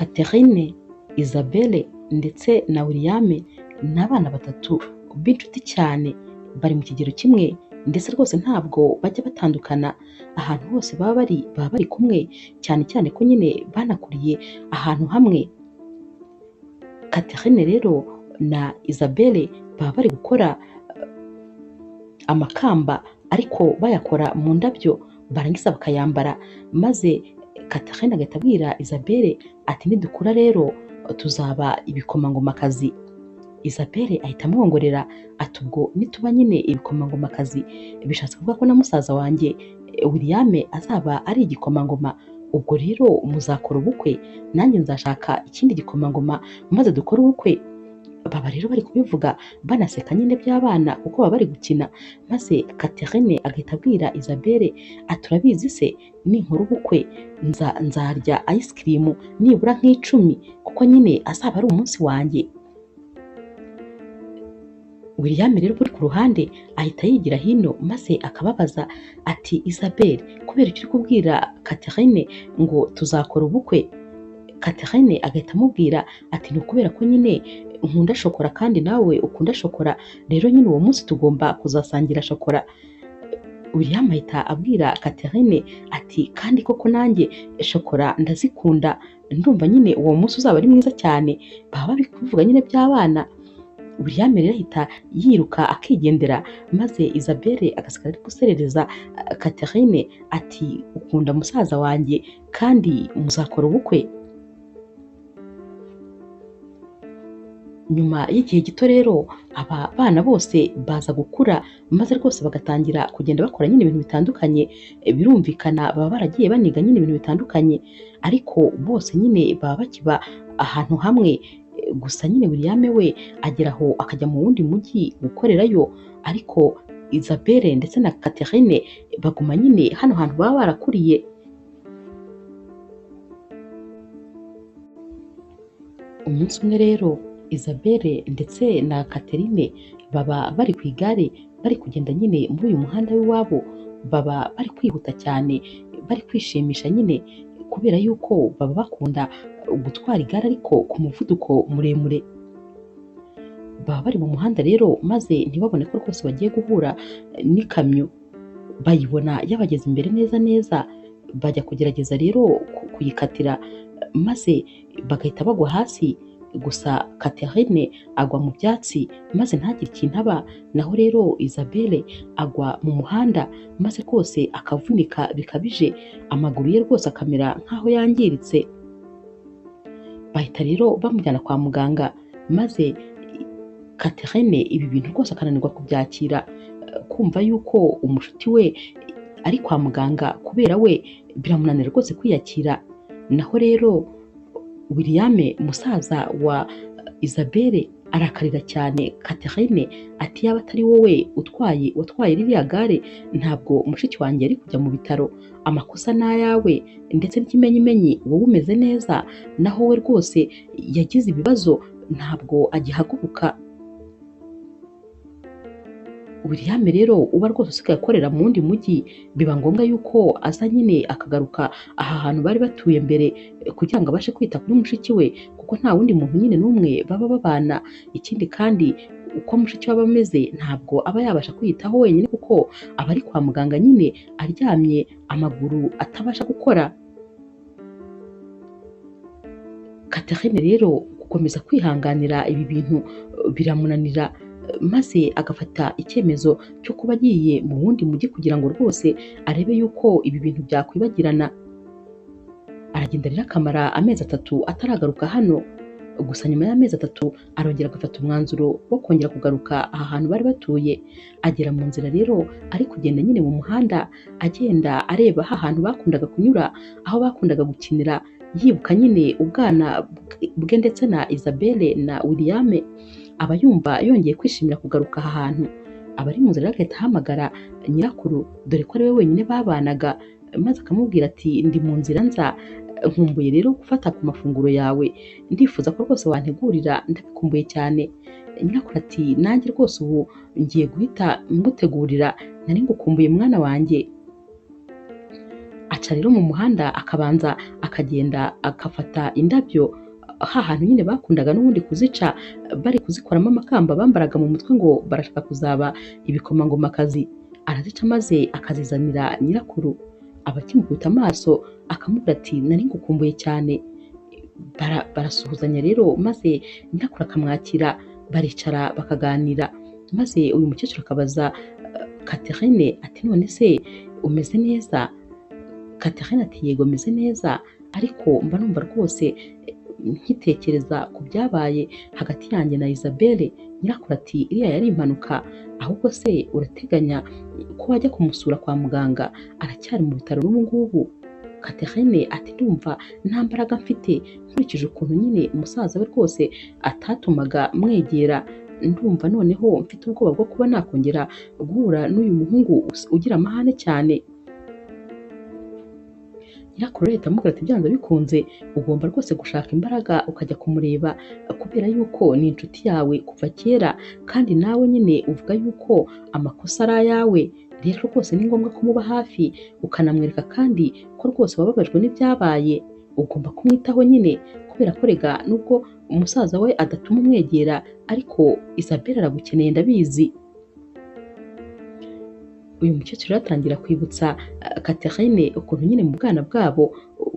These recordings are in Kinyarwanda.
Catherine, Isabelle ndetse na William ni abana batatu b'inshuti cyane, bari mu kigero kimwe ndetse rwose ntabwo bajya batandukana, ahantu hose baba bari baba bari kumwe, cyane cyane ko nyine banakuriye ahantu hamwe. Catherine rero na Isabelle baba bari gukora amakamba ariko bayakora mu ndabyo barangiza bakayambara, maze Catherine agahita abwira Isabelle ati nidukura rero tuzaba ibikomangomakazi. Isabelle ahita amwongorera ati ubwo nituba nyine ibikomangomakazi bishatse kuvuga ko na musaza wanjye William azaba ari igikomangoma, ubwo rero muzakora ubukwe nanjye nzashaka ikindi gikomangoma maze dukore ubukwe. Baba rero bari kubivuga banaseka nyine by'abana kuko baba bari gukina, maze Catherine agahita abwira Isabelle ati urabizi se ninkora ubukwe nzarya ice cream nibura nk'icumi kuko nyine azaba ari umunsi wanjye. William rero uri ku ruhande ahita yigira hino maze akababaza ati Isabelle kubera icyo uri kubwira Catherine ngo tuzakora ubukwe? Catherine agahita amubwira ati ni ukubera ko nyine nkunda shokora kandi nawe ukunda shokora, rero nyine uwo munsi tugomba kuzasangira shokora. William ahita abwira Catherine ati kandi koko nanjye shokora ndazikunda, ndumva nyine uwo munsi uzaba ari mwiza cyane. Baba bari kubivuga nyine by'abana. William rero ahita yiruka akigendera, maze Isabelle agasigara ari guserereza Catherine ati ukunda musaza wanjye kandi muzakora ubukwe. Nyuma y'igihe gito rero aba bana bose baza gukura maze rwose bagatangira kugenda bakora nyine ibintu bitandukanye, birumvikana baba baragiye baniga nyine ibintu bitandukanye, ariko bose nyine baba bakiba ahantu hamwe. Gusa nyine William we agera aho akajya mu wundi mujyi gukorerayo, ariko Isabelle ndetse na Catherine baguma nyine hano hantu baba barakuriye. Umunsi umwe rero Isabelle ndetse na Catherine baba bari ku igare bari kugenda nyine muri uyu muhanda w'iwabo, baba bari kwihuta cyane bari kwishimisha nyine kubera yuko baba bakunda gutwara igare ariko ku muvuduko muremure. Baba bari mu muhanda rero maze ntibabone ko rwose bagiye guhura n'ikamyo, bayibona yabageze imbere neza neza, bajya kugerageza rero kuyikatira maze bagahita bagwa hasi. Gusa Catherine agwa mu byatsi maze ntagire ikintu aba, naho rero Isabelle agwa mu muhanda maze rwose akavunika bikabije, amaguru ye rwose akamera nk'aho yangiritse. Bahita rero bamujyana kwa muganga, maze Catherine ibi bintu rwose akananirwa kubyakira, kumva yuko umushuti we ari kwa muganga kubera we biramunanira rwose kwiyakira. Naho rero William musaza wa Isabelle arakarira cyane Catherine ati yaba atari wowe utwaye watwaye ririya gare ntabwo mushiki wanjye yari kujya mu bitaro, amakosa ni ayawe ndetse n'ikimenyimenyi wowe umeze neza, naho we rwose yagize ibibazo ntabwo agihaguruka. William rero uba rwose usigaye akorera mu wundi mujyi, biba ngombwa yuko aza nyine akagaruka aha hantu bari batuye mbere kugira ngo abashe kwita kuri mushiki we, kuko nta wundi muntu nyine n'umwe baba babana. Ikindi kandi uko mushiki we aba ameze ntabwo aba yabasha kwiyitaho wenyine kuko aba ari kwa muganga nyine aryamye amaguru atabasha gukora. Catherine rero gukomeza kwihanganira ibi bintu biramunanira, maze agafata icyemezo cyo kuba agiye mu wundi mujyi kugira ngo rwose arebe yuko ibi bintu byakwibagirana. Aragenda rero akamara amezi 3 ataragaruka hano. Gusa nyuma y'amezi 3 arongera agafata umwanzuro wo kongera kugaruka aha hantu bari batuye. Agera mu nzira rero ari kugenda nyine mu muhanda agenda areba ha hantu bakundaga kunyura, aho bakundaga gukinira, yibuka nyine ubwana bwe ndetse na Isabelle na William. Aba yumva yongeye kwishimira kugaruka aha hantu. Aba ari mu nzira agahita ahamagara nyirakuru dore ko ari we wenyine babanaga, maze akamubwira ati ndi mu nzira nza, nkumbuye rero gufata ku mafunguro yawe, ndifuza ko rwose wantegurira, ndabikumbuye cyane. Nyirakuru ati nanjye rwose ubu ngiye guhita ngutegurira, nari ngukumbuye mwana wanjye. Aca rero mu muhanda akabanza akagenda agafata indabyo hantu nyine bakundaga n'ubundi kuzica bari kuzikoramo amakamba bambaraga mu mutwe ngo barashaka kuzaba ibikomangomakazi. Arazica maze akazizanira nyirakuru, aba akimukubita amaso akamubwira ati nari ngukumbuye cyane. Barasuhuzanya rero maze nyirakuru akamwakira, baricara bakaganira, maze uyu mukecuru akabaza Catherine ati none se umeze neza? Catherine ati yego meze neza, ariko mba numva rwose nkitekereza ku byabaye hagati yanjye na Isabelle. Nyirakuru ati iriya yari impanuka, ahubwo se urateganya ko wajya kumusura kwa muganga? Aracyari mu bitaro n'ubu ngubu. Catherine ati ndumva nta mbaraga mfite, nkurikije ukuntu nyine umusaza we rwose atatumaga mwegera, ndumva noneho mfite ubwoba bwo kuba nakongera guhura n'uyu muhungu ugira amahane cyane. Nyirakuru rero ahita amubwira ati byanze bikunze ugomba rwose gushaka imbaraga ukajya kumureba, kubera yuko ni inshuti yawe kuva kera, kandi nawe nyine uvuga yuko amakosa ari ayawe, rero rwose ni ngombwa kumuba hafi ukanamwereka kandi ko rwose wababajwe n'ibyabaye, ugomba kumwitaho nyine, kubera ko rega nubwo umusaza we adatuma umwegera ariko Isabelle aragukeneye ndabizi. Uyu mukecuru atangira kwibutsa Catherine ukuntu nyine mu bwana bwabo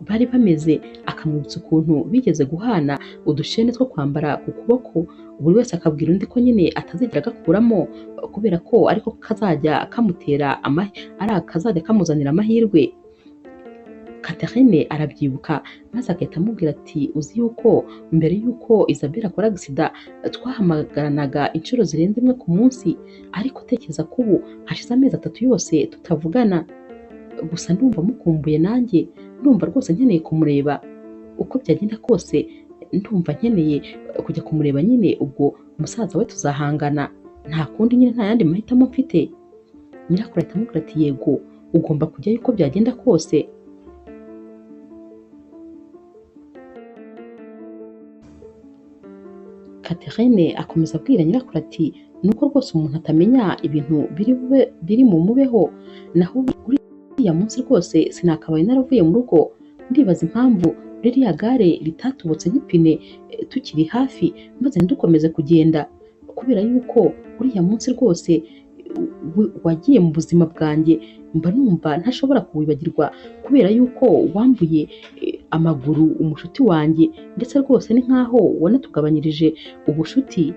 bari bameze, akamwibutsa ukuntu bigeze guhana udushene two kwambara ku kuboko, buri wese akabwira undi ko nyine atazigera agakuramo kubera ko ariko kazajya kamutera ari kazajya kamuzanira amahirwe. Catherine arabyibuka maze agahita amubwira ati uzi yuko mbere yuko Isabelle akora agisida twahamagaranaga inshuro zirenze imwe ku munsi, ariko tekereza ko ubu hashize amezi 3 yose tutavugana, gusa ndumva mukumbuye nanjye, ndumva rwose nkeneye kumureba, uko byagenda kose ndumva nkeneye kujya kumureba nyine, ubwo musaza we tuzahangana, nta kundi nyine nta yandi mahitamo mfite. Nyirakuru ahita amubwira ati yego ugomba kujyayo uko byagenda kose. Catherine akomeza abwira nyirakuru ati nuko rwose umuntu atamenya ibintu biri mu mubeho, naho uriya munsi rwose sinakabaye naravuye mu rugo, ndibaza impamvu ririya gare ritatubutse nk'ipine tukiri hafi maze ntidukomeze kugenda, kubera yuko uriya munsi rwose wagiye mu buzima bwanjye mba numva ntashobora kuwibagirwa, kubera yuko wambuye amaguru umushuti wanjye, ndetse rwose ni nkaho wanatugabanyirije ubushuti.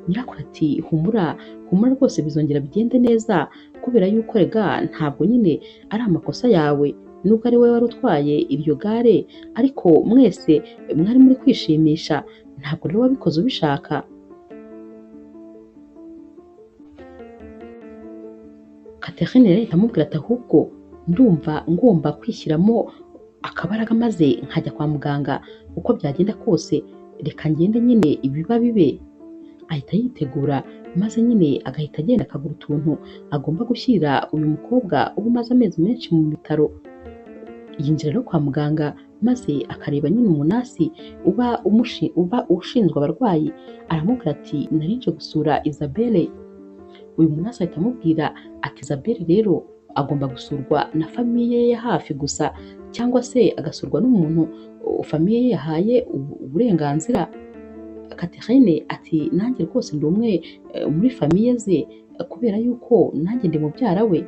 Nyirakuru ati humura humura rwose bizongera bigende neza, kubera yuko rega ntabwo nyine ari amakosa yawe, nubwo ari wowe wari utwaye iryo gare, ariko mwese mwari muri kwishimisha, ntabwo rero wabikoze ubishaka. Catherine rero ahita amubwira ati ahubwo ndumva ngomba kwishyiramo akabaraga maze nkajya kwa muganga, uko byagenda kose reka ngende nyine ibiba bibe. Ahita yitegura maze nyine agahita agenda akagura utuntu agomba gushyira uyu mukobwa uba umaze amezi menshi mu bitaro. Yinjira rero kwa muganga maze akareba nyine umunasi uba ushinzwe abarwayi, aramubwira ati nari nje gusura Isabelle. Uyu munasi ahita amubwira ati Isabelle rero agomba gusurwa na famiye ye ya hafi gusa, cyangwa se agasurwa n'umuntu famiye ye yahaye uburenganzira. Catherine ati nanjye rwose ndi umwe muri famiye ze, kubera yuko nanjye ndi mubyara we.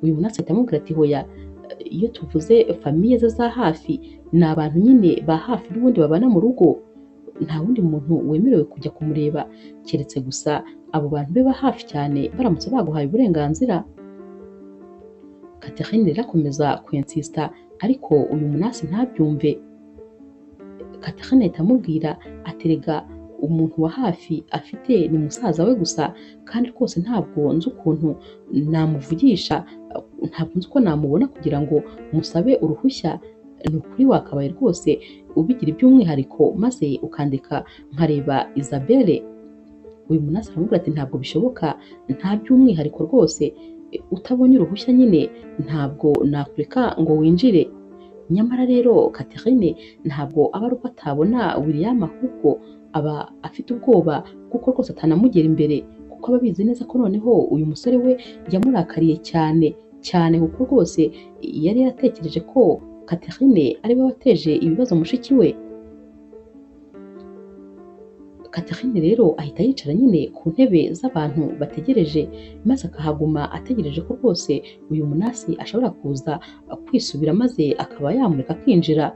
Uyu munasi ahita amubwira ati hoya, iyo tuvuze famiye ze za hafi ni abantu nyine ba hafi n'ubundi babana mu rugo, nta wundi muntu wemerewe kujya kumureba keretse gusa abo bantu be ba hafi cyane baramutse baguhaye uburenganzira. Catherine rero akomeza kwensista ariko uyu munasi ntabyumve. Catherine ahita amubwira ati rega umuntu wa hafi afite ni musaza we gusa, kandi rwose ntabwo nzi ukuntu namuvugisha, ntabwo nzi uko namubona kugira ngo musabe uruhushya, ni ukuri wakabaye rwose ubigira iby'umwihariko maze ukandika nkareba Isabelle. Uyu munasi aramubwira ati ntabwo bishoboka, nta by'umwihariko rwose, utabonye uruhushya nyine ntabwo nakureka ngo winjire. Nyamara rero Catherine ntabwo aba ari uko atabona William, ahubwo aba afite ubwoba kuko rwose atanamugera imbere, kuko aba abizi neza ko noneho uyu musore we yamurakariye cyane cyane, kuko rwose yari yaratekereje ko Catherine ari we wateje ibibazo mushiki we. Catherine rero ahita yicara nyine ku ntebe z'abantu bategereje, maze akahaguma ategereje ko rwose uyu munasi ashobora kuza kwisubira maze akaba yamureka akinjira.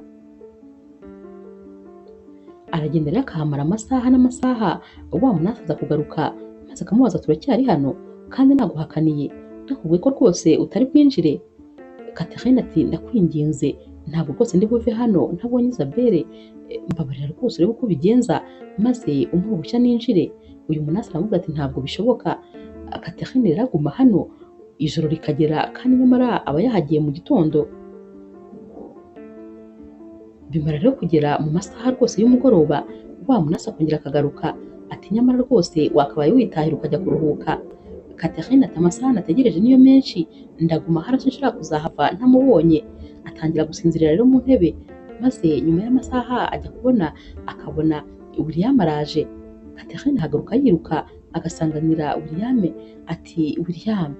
Aragenda rero akahamara amasaha n'amasaha, wa munasi aza kugaruka maze akamubaza, turacyari hano kandi naguhakaniye, nakubwiye ko rwose utari bwinjire. Catherine ati ndakwinginze ntabwo rwose ndi buve hano ntabonye Isabelle, mbabarira rwose urebe uko ubigenza maze umpe uruhushya ninjire. Uyu munasi aramubwira ati ntabwo bishoboka. Catherine rero aguma hano ijoro rikagera kandi nyamara aba yahagiye mu gitondo. Bimara rero kugera mu masaha rwose y'umugoroba, wa munasi akongera akagaruka ati nyamara rwose wakabaye witahira ukajya kuruhuka. Catherine ati amasaha nategereje niyo menshi, ndaguma hano sinshobora kuzahava ntamubonye. Atangira gusinzirira rero mu ntebe, maze nyuma y'amasaha ajya kubona akabona William araje. Catherine ahagaruka yiruka agasanganira William ati William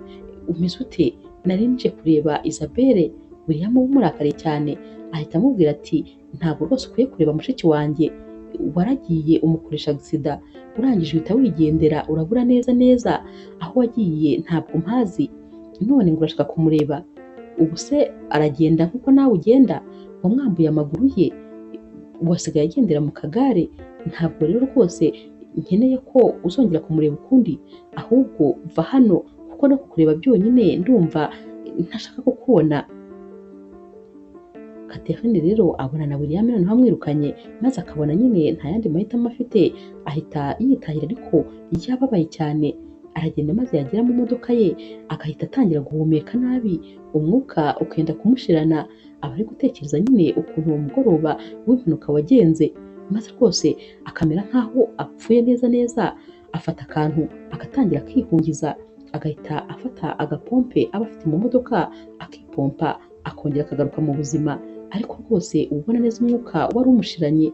umeze ute? Nari nje kureba Isabelle. William umurakariye cyane ahita amubwira ati ntabwo rwose ukwiye kureba mushiki wanjye, waragiye umukoresha agisida urangije uhita wigendera urabura neza neza aho wagiye ntabwo mpazi, none ngo urashaka kumureba? Ubu se aragenda nk'uko nawe ugenda? Wamwambuye amaguru ye, wasigaye agendera mu kagare. Ntabwo rero rwose nkeneye ko uzongera kumureba ukundi, ahubwo va hano kuko no kukureba byonyine ndumva ntashaka kukubona. Catherine rero abona na William noneho amwirukanye, maze akabona nyine nta yandi mahitamo afite, ahita yitahira ariko yababaye cyane. Aragenda maze yagera mu modoka ye agahita atangira guhumeka nabi, umwuka ukenda kumushirana. Aba ari gutekereza nyine ukuntu uwo mugoroba w'impanuka wagenze, maze rwose akamera nk'aho apfuye neza neza. Afata akantu agatangira akihungiza, agahita afata agapompe aba afite mu modoka akipompa, akongera akagaruka mu buzima, ariko rwose uba ubona neza umwuka wari umushiranye.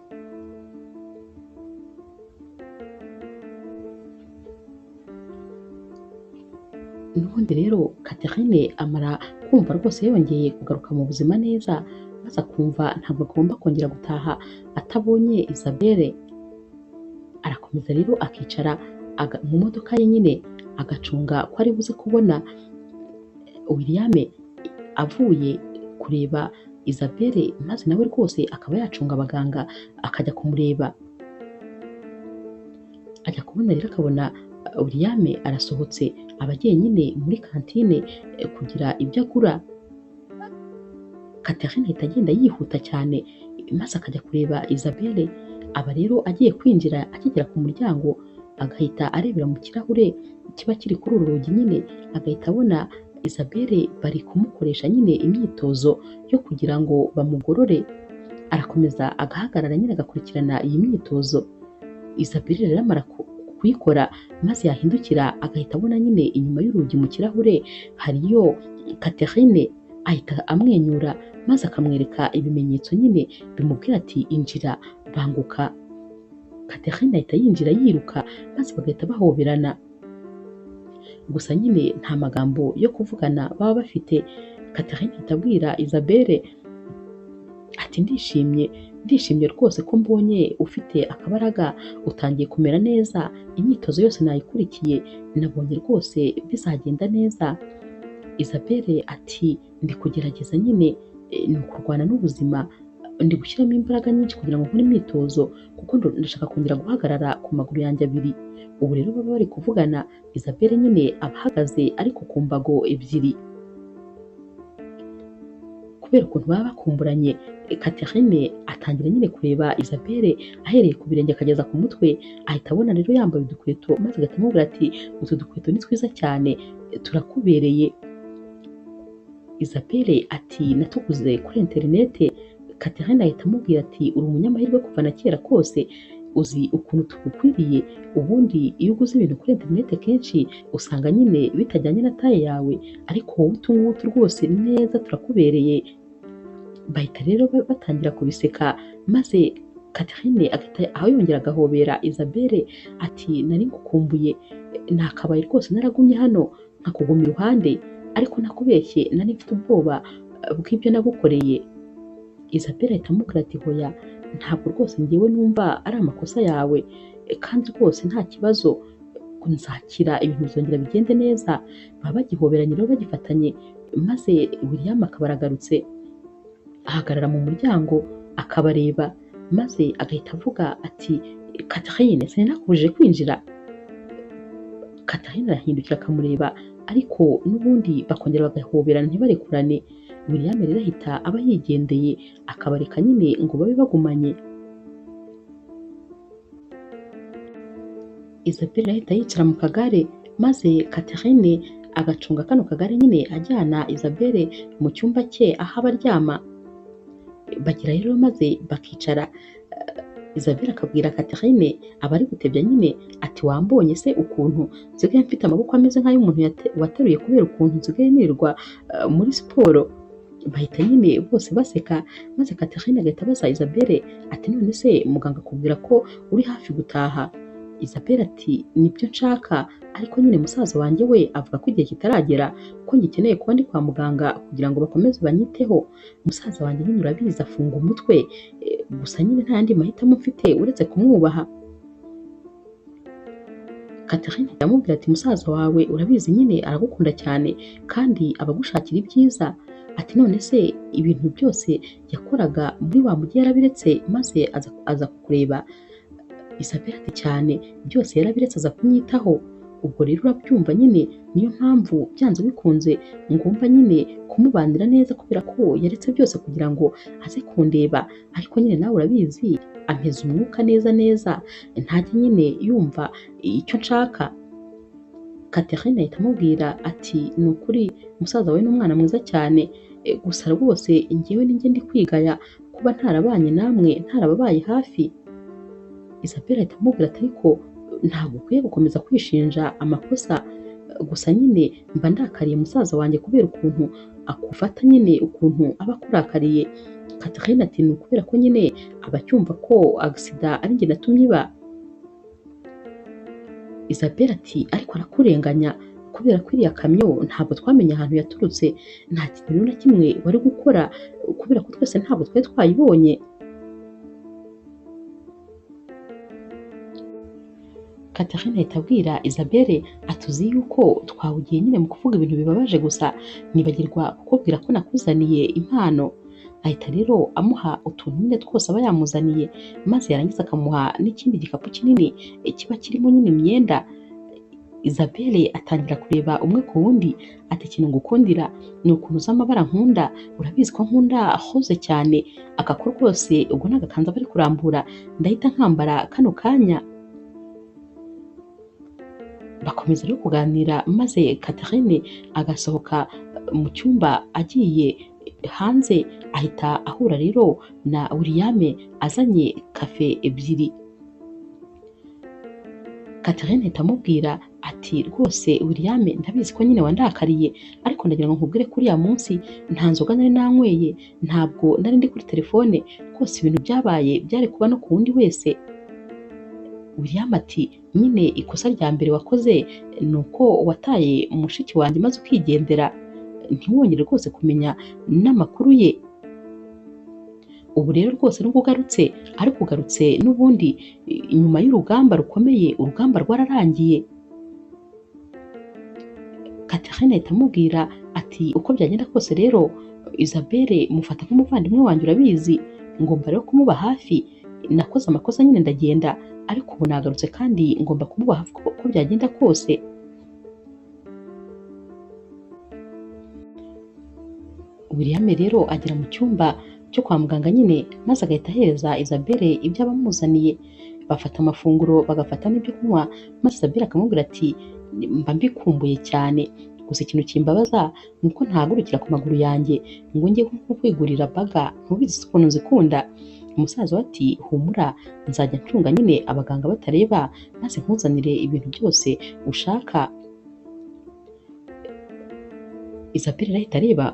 N'ubundi rero Catherine amara kumva rwose yongeye kugaruka mu buzima neza, maze akumva ntabwo agomba kongera gutaha atabonye Isabelle. Arakomeza rero akicara mu modoka ye nyine agacunga ko ari buze kubona William avuye kureba Isabelle, maze nawe rwose akaba yacunga abaganga akajya kumureba. Ajya kubona rero akabona William arasohotse, aba agiye nyine muri kantine kugira ibyo agura. Catherine ahita agenda yihuta cyane maze akajya kureba Isabelle. Aba rero agiye kwinjira, akigera ku muryango agahita arebera mu kirahure kiba kiri kuri uru rugi nyine, agahita abona Isabelle bari kumukoresha nyine imyitozo yo kugira ngo bamugorore. Arakomeza agahagarara nyine agakurikirana iyi myitozo. Isabelle rero amara kuyikora, maze yahindukira agahita abona nyine inyuma y'urugi mu kirahure hariyo Catherine. Ahita amwenyura maze akamwereka ibimenyetso nyine bimubwira ati injira banguka. Catherine ahita yinjira yiruka maze bagahita bahoberana. Gusa nyine nta magambo yo kuvugana baba bafite. Catherine ahita abwira Isabelle ati ndishimye, ndishimye rwose ko mbonye ufite akabaraga, utangiye kumera neza, imyitozo yose nayikurikiye, nabonye rwose bizagenda neza. Isabelle ati ndi kugerageza nyine, ni ukurwana n'ubuzima, ndi gushyiramo imbaraga nyinshi kugira ngo nkore imyitozo kuko ndashaka kongera guhagarara ku maguru yanjye abiri. Ubu rero baba bari kuvugana, Isabelle nyine aba ahagaze ariko ku mbago ebyiri. Kubera ukuntu baba bakumburanye, Catherine atangira nyine kureba Isabelle ahereye ku birenge akageza ku mutwe, ahita abona rero yambaye udukweto, maze agahita amubwira ati utu dukweto ni twiza cyane turakubereye. Isabelle ati natuguze kuri interinete. Catherine ahita amubwira ati uri umunyamahirwe kuva na kera kose, uzi ukuntu tugukwiriye. Ubundi iyo uguze ibintu kuri interinete kenshi usanga nyine bitajyanye na taye yawe, ariko wowe utu ngutu rwose neza turakubereye. Bahita rero batangira kubiseka, maze Catherine agahita aho yongera agahobera Isabelle ati nari ngukumbuye, nakabaye rwose naragumye hano nkakuguma iruhande. ariko nakubeshye nari mfite ubwoba bw'ibyo nagukoreye. Isabelle ahita amubwira ati hoya ntabwo rwose ngewe numva ari amakosa yawe, kandi rwose nta kibazo, nzakira ibintu bizongera bigende neza. Baba bagihoberanye rero bagifatanye, maze William akaba aragarutse ahagarara mu muryango akabareba, maze agahita avuga ati Catherine sinakubujije kwinjira. Catherine arahindukira akamureba, ariko n'ubundi bakongera bagahoberana ntibarekurane. William rero ahita aba yigendeye akabareka nyine ngo babe bagumanye. Isabelle ahita yicara mu kagare, maze Catherine agacunga kano kagare nyine ajyana Isabelle mu cyumba cye aho aba aryama. Bagira rero maze bakicara, Isabelle akabwira Catherine abari gutebya nyine ati wambonye se ukuntu nsigaye mfite amaboko ameze nk'ay'umuntu wateruye kubera ukuntu nsigaye nirirwa muri siporo. Bahita nyine bose baseka, maze Catherine agahita abaza Isabelle ati none se muganga akubwira ko uri hafi gutaha? Isabelle ati nibyo nshaka, ariko nyine musaza wanjye we avuga ko igihe kitaragera, ko ngikeneye kuba ndi kwa muganga kugira ngo bakomeze banyiteho. Musaza wanjye nyine urabizi afunga umutwe, gusa nyine nta yandi mahitamo mfite uretse kumwubaha. Catherine aramubwira ati musaza wawe urabizi nyine aragukunda cyane kandi aba agushakira ibyiza. Ati none se ibintu byose yakoraga muri wa mujyi yarabiretse maze aza kukureba? Isabelle ati cyane, byose yarabiretse aza kunyitaho. Ubwo rero urabyumva nyine, niyo mpamvu byanze bikunze ngomba nyine kumubanira neza kubera ko yaretse byose kugira ngo aze kundeba, ariko nyine nawe urabizi ampeza umwuka neza neza, ntajya nyine yumva icyo nshaka. Catherine ahita amubwira ati ni ukuri musaza wawe ni umwana mwiza cyane, gusa rwose njyewe ninjye ndi kwigaya kuba ntarabanye namwe, ntarababaye hafi. Isabelle ahita amubwira ati ariko ntabwo ukwiye gukomeza kwishinja amakosa, gusa nyine mba ndakariye musaza wanjye kubera ukuntu akufata nyine, ukuntu aba akurakariye. Catherine ati ni ukubera ko nyine aba acyumva ko agisida ari njye natumye iba. Isabelle ati ariko arakurenganya kubera ko iriya kamyo ntabwo twamenye ahantu yaturutse, nta kintu rero na kimwe wari gukora kubera ko twese ntabwo twari twayibonye. Catherine ahita abwira Isabelle atuzi yuko twawugiye nyine mu kuvuga ibintu bibabaje gusa, nibagirwa kukubwira ko nakuzaniye impano. Ahita rero amuha utuntu nyine twose aba yamuzaniye, maze yarangiza akamuha n'ikindi gikapu kinini kiba kirimo nyine imyenda. Isabelle atangira kureba umwe ku wundi ati ikintu ngukundira ni ukuntu uzi amabara nkunda, urabizi ko nkunda hoze cyane, aka ko rwose ubwo ni agakanzu aba ari kurambura, ndahita nkambara kano kanya. Bakomeza rero kuganira, maze Catherine agasohoka mu cyumba agiye hanze, ahita ahura rero na William azanye kafe ebyiri. Catherine ahita amubwira ati rwose William ndabizi ko nyine wandakariye, ariko ndagira ngo nkubwire ko uriya munsi nta nzoga nari nanyweye, ntabwo nari ndi kuri telefone, rwose ibintu byabaye byari kuba no ku wundi wese. William ati nyine ikosa rya mbere wakoze ni uko wataye mushiki wanjye maze ukigendera, ntiwongere rwose kumenya n'amakuru ye. Ubu rero rwose nubwo ugarutse, ariko ugarutse n'ubundi inyuma y'urugamba rukomeye, urugamba rwararangiye. Catherine ahita amubwira ati uko byagenda kose rero Isabelle mufata nk'umuvandimwe wanjye urabizi, ngomba rero kumuba hafi, nakoze amakosa nyine ndagenda, ariko ubu nagarutse kandi ngomba kumuba hafi uko byagenda kose. William rero agera mu cyumba cyo kwa muganga nyine, maze agahita ahereza Isabelle ibyo abamuzaniye. Bafata amafunguro bagafata n'ibyo kunywa, maze Isabelle akamubwira ati mba mbikumbuye cyane, gusa ikintu kimbabaza ni uko ntahagurukira ku maguru yanjye ngo njye nko kwigurira baga, ntubizi ukuntu nzikunda. Umusaza we ati humura nzajya ncunga nyine abaganga batareba, maze nkuzanire ibintu byose ushaka. Isabelle arahita areba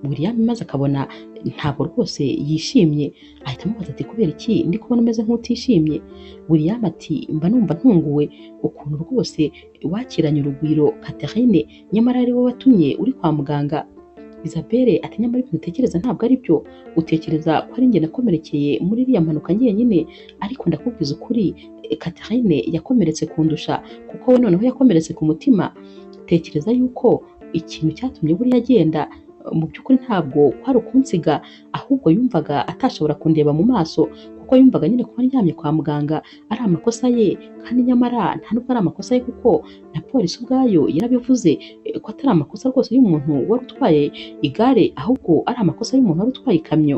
William maze akabona ntabwo rwose yishimye. Ahita amubaza ati kubera iki ndi kubona umeze nk'utishimye? William ati mba numva ntunguwe ukuntu rwose wakiranye urugwiro Catherine, nyamara ari wowe watumye uri kwa muganga. Isabelle ati nyamara ibintu utekereza ntabwo ari byo, utekereza ko ari njye nakomerekeye muri iriya mpanuka njyenyine, ariko ndakubwiza ukuri Catherine yakomeretse kundusha, kuko we noneho yakomeretse ku mutima. Tekereza yuko ikintu cyatumye buriya agenda mu by'ukuri ntabwo kwari ukunsiga, ahubwo yumvaga atashobora kundeba mu maso, kuko yumvaga nyine kuba ndyamye kwa muganga ari amakosa ye, kandi nyamara nta nubwo ari amakosa ye, kuko na polisi ubwayo yarabivuze ko atari amakosa rwose y'umuntu wari utwaye igare, ahubwo ari amakosa y'umuntu wari utwaye ikamyo.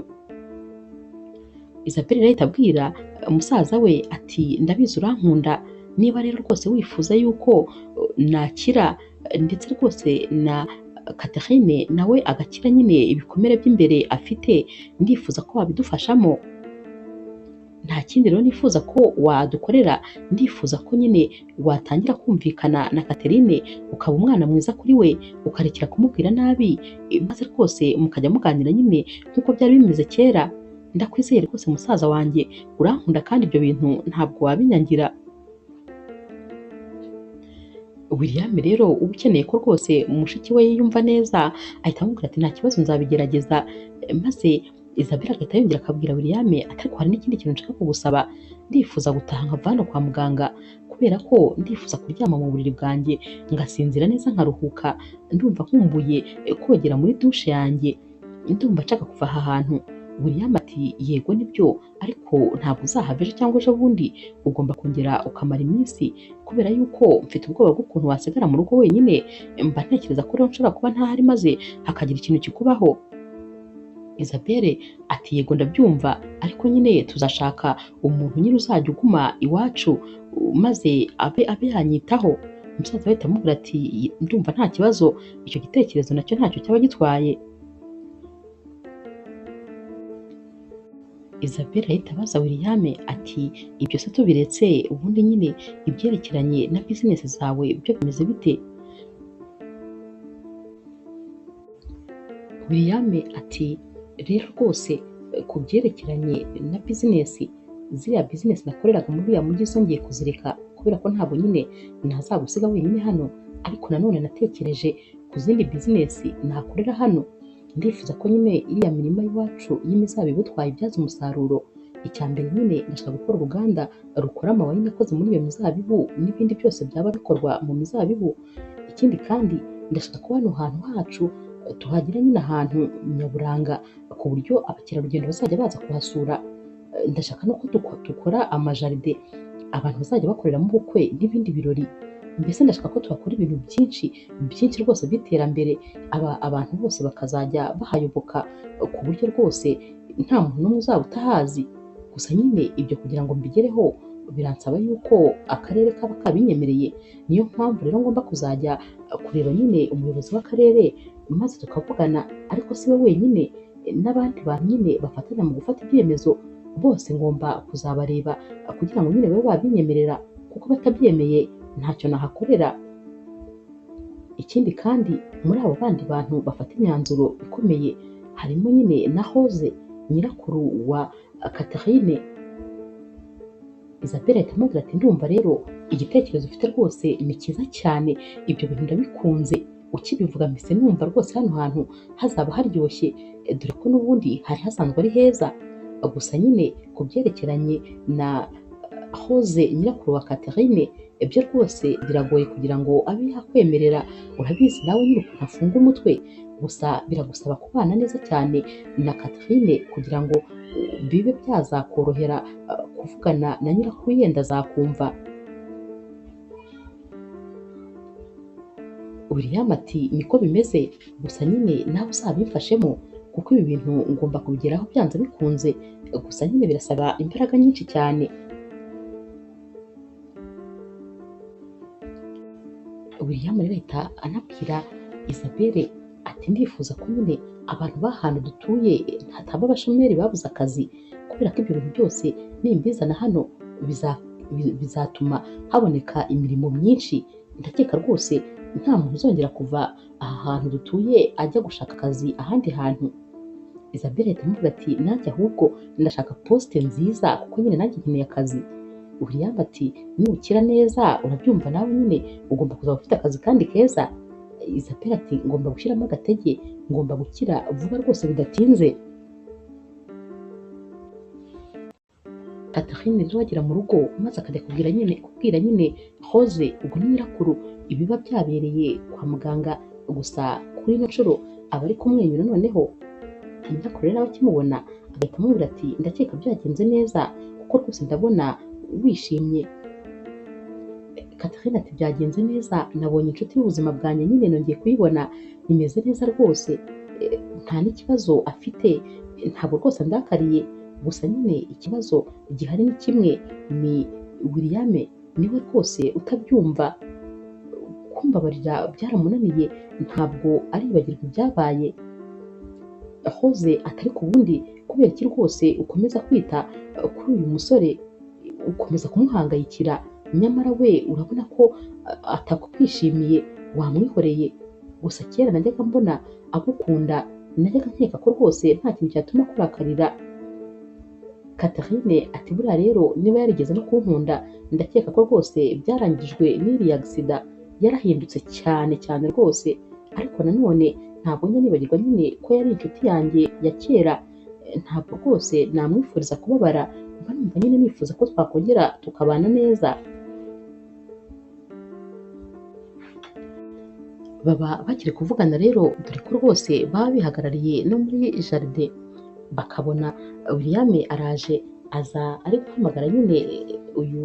Isabelle rero ahita abwira musaza we ati ndabizi urankunda, niba rero rwose wifuza yuko nakira ndetse rwose na Catherine nawe agakira nyine ibikomere by'imbere afite, ndifuza ko wabidufashamo. Nta kindi rero nifuza ko wadukorera, ndifuza ko nyine watangira kumvikana na Catherine, ukaba umwana mwiza kuri we, ukarekera kumubwira nabi, maze rwose mukajya muganira nyine nk'uko byari bimeze kera. Ndakwizeye rwose musaza wanjye, urankunda kandi ibyo bintu ntabwo wabinyangira. William rero uba ukeneye ko rwose mushiki we yiyumva neza, ahita amubwira ati nta kibazo nzabigerageza. Maze Isabelle agahita yongera akabwira William ati ariko hari n'ikindi kintu nshaka kugusaba, ndifuza gutaha nkava hano kwa muganga, kubera ko ndifuza kuryama mu buriri bwanjye ngasinzira neza nkaruhuka, ndumva nkumbuye kogera muri dushe yanjye, ndumva nshaka kuva aha hantu. William ati yego nibyo, ariko ntabwo uzahava ejo cyangwa ejo bundi, ugomba kongera ukamara iminsi, kubera yuko mfite ubwoba bw'ukuntu wasigara mu rugo wenyine, mba ntekereza ko rero nshobora kuba ntahari maze hakagira ikintu kikubaho. Isabelle ati yego ndabyumva, ariko nyine tuzashaka umuntu nyine uzajya uguma iwacu maze abe yanyitaho. Umusaza we ahita amubwira ati ndumva nta kibazo, icyo gitekerezo nacyo ntacyo cyaba gitwaye. Isabelle ahita abaza William ati ibyo se tubiretse, ubundi nyine ibyerekeranye na bizinesi zawe byo bimeze bite? William ati rero rwose ku byerekeranye na bizinesi, ziriya bizinesi nakoreraga muri uriya mujyi zongeye kuzireka, kubera ko ntabwo nyine ntazagusiga wenyine hano, ariko nanone natekereje ku zindi bizinesi nakorera hano. Ndifuza ko nyine iriya mirima y'iwacu y'imizabibu twayibyaza umusaruro. Icya mbere nyine ndashaka gukora uruganda rukora amawayini akoze muri iyo mizabibu n'ibindi byose byaba bikorwa mu mizabibu. Ikindi kandi ndashaka ko hano hantu hacu tuhagira nyine ahantu nyaburanga ku buryo abakerarugendo bazajya baza kuhasura. Ndashaka no ko dukora amajaride abantu bazajya bakoreramo ubukwe n'ibindi birori. Mbese ndashaka ko tuhakora ibintu byinshi byinshi rwose by'iterambere, abantu bose bakazajya bahayoboka ku buryo rwose nta muntu n'umwe uzaba utahazi. Gusa nyine ibyo kugira ngo mbigereho biransaba yuko akarere kaba kabinyemereye, niyo mpamvu rero ngomba kuzajya kureba nyine umuyobozi w'akarere maze tukavugana, ariko si we wenyine, n'abandi bantu nyine bafatanya mu gufata ibyemezo bose ngomba kuzabareba kugira ngo nyine babe babinyemerera, kuko batabyemeye ntacyo nahakorera. Ikindi kandi muri abo bandi bantu bafata imyanzuro ikomeye harimo nyine na Rose nyirakuru wa Catherine. Isabelle ahita amubwira ati ndumva rero igitekerezo ufite rwose ni cyiza cyane, ibyo bintu ndabikunze, ukibivuga mpise numva rwose hano hantu hazaba haryoshye, dore ko n'ubundi hari hasanzwe ari heza. Gusa nyine ku byerekeranye na Rose nyirakuru wa Catherine ibyo rwose biragoye kugira ngo abe yakwemerera, urabizi nawe nyine ukuntu afunga umutwe. Gusa biragusaba kubana neza cyane na Catherine kugira ngo bibe byazakorohera kuvugana na nyirakuru yenda azakumva. William ati niko bimeze, gusa nyine nawe uzabimfashemo kuko ibi bintu ngomba kubigeraho byanze bikunze, gusa nyine birasaba imbaraga nyinshi cyane. William rero ahita anabwira Isabelle ati ndifuza ko nyine abantu b'ahantu dutuye hataba abashomeri babuze akazi, kubera ko ibyo bintu byose nimbizana hano bizatuma haboneka imirimo myinshi. Ndakeka rwose nta muntu uzongera kuva aha hantu dutuye ajya gushaka akazi ahandi hantu. Isabelle ahita amubwira ati nanjye ahubwo ndashaka poste nziza kuko nyine nanjye nkeneye akazi. William ati nukira neza urabyumva nawe nyine ugomba kuzaba ufite akazi kandi keza. Isabelle ati ngomba gushyiramo agatege, ngomba gukira vuba rwose bidatinze. Catherine rero agera mu rugo maze akajya kubwira nyine Rose, ubwo ni nyirakuru, ibiba byabereye kwa muganga. Gusa kuri ino nshuro aba ari kumwenyura noneho. Nyirakuru rero aba akimubona agahita amubwira ati ndakeka byagenze neza kuko rwose ndabona wishimye. Catherine ati byagenze neza, nabonye inshuti y'ubuzima bwanjye nyine nongeye kuyibona, bimeze neza rwose, nta n'ikibazo afite, ntabwo rwose andakariye. Gusa nyine ikibazo gihari ni kimwe, ni William niwe rwose utabyumva, kumbabarira byaramunaniye, ntabwo aribagirwa ibyabaye. Rose atari ku bundi kubera iki rwose ukomeza kwita kuri uyu musore, ukomeza kumuhangayikira, nyamara we urabona ko atakwishimiye, wamwihoreye. Gusa kera najyaga mbona agukunda, najyaga nkeka ko rwose nta kintu cyatuma akurakarira. Catherine ati buriya rero niba yarigeze no kunkunda ndakeka ko rwose byarangijwe n'iriya agisida, yarahindutse cyane cyane rwose, ariko nanone ntabwo njya nibagirwa nyine ko yari inshuti yanjye ya kera, ntabwo rwose namwifuriza kubabara, mba numva nyine nifuza ko twakongera tukabana neza. Baba bakiri kuvugana rero, dore ko rwose baba bihagarariye no muri jaride, bakabona William araje, aza ari guhamagara nyine uyu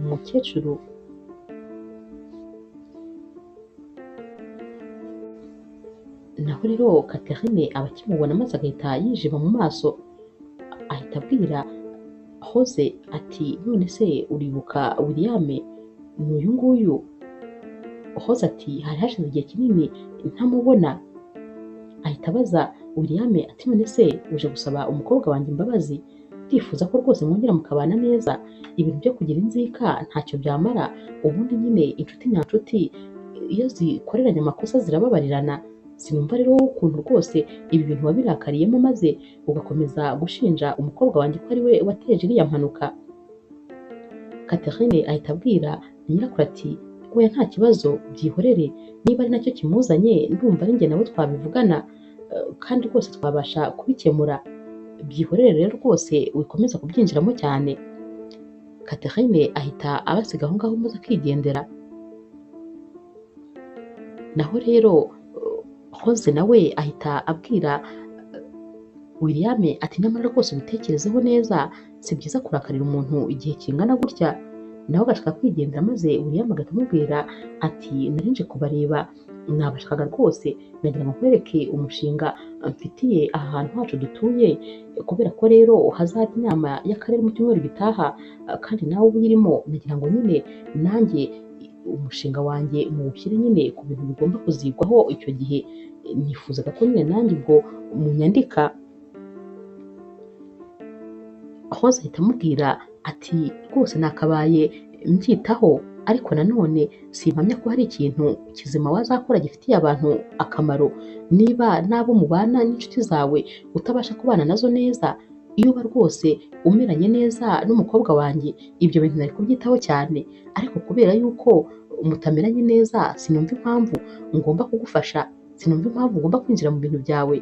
mukecuru. Naho rero Catherine aba akimubona maze agahita yijima mu maso, ahita abwira Rose ati none se uribuka William ni uyu nguyu? Rose ati hari hashize igihe kinini ntamubona. Ahita abaza William ati none se uje gusaba umukobwa wanjye imbabazi? Ndifuza ko rwose mwongera mukabana neza, ibintu byo kugira inzika ntacyo byamara, ubundi nyine inshuti nyanshuti iyo zikoreranye amakosa zirababarirana. Sinumva rero wowe ukuntu rwose ibi bintu wabirakariyemo maze ugakomeza gushinja umukobwa wanjye ko ari we wateje iriya mpanuka. Catherine ahita abwira nyirakuru ati oya nta kibazo byihorere, niba ari nacyo kimuzanye ndumva ari njye nawe twabivugana, kandi rwose twabasha kubikemura, byihorere rero rwose wikomeza kubyinjiramo cyane. Catherine ahita abasiga aho ngaho maze akigendera. Naho rero Rose nawe ahita abwira William ati nyamara rwose ubitekerezeho neza, si byiza kurakarira umuntu igihe kingana gutya. Nawe agashaka kwigendera maze William agahita amubwira ati nari nje kubareba, nabashakaga rwose, nagira ngo nkwereke umushinga mfitiye aha hantu hacu dutuye, kubera ko rero hazaba inama y'akarere mu cyumweru gitaha kandi nawe uba uyirimo, nagira ngo nyine nanjye umushinga wanjye muwushyire nyine ku bintu bigomba kuzigwaho icyo gihe, nifuzaga ko nyine nanjye ubwo munyandika. Rose ahita amubwira ati rwose nakabaye mbyitaho, ariko nanone simpamya ko hari ikintu kizima wazakora gifitiye abantu akamaro, niba n'abo mubana n'inshuti zawe utabasha kubana nazo neza, iyo uba rwose umeranye neza n'umukobwa wanjye ibyo bintu nari kubyitaho cyane, ariko kubera yuko mutameranye neza sinumva impamvu ngomba kugufasha, sinumva impamvu ngomba kwinjira mu bintu byawe.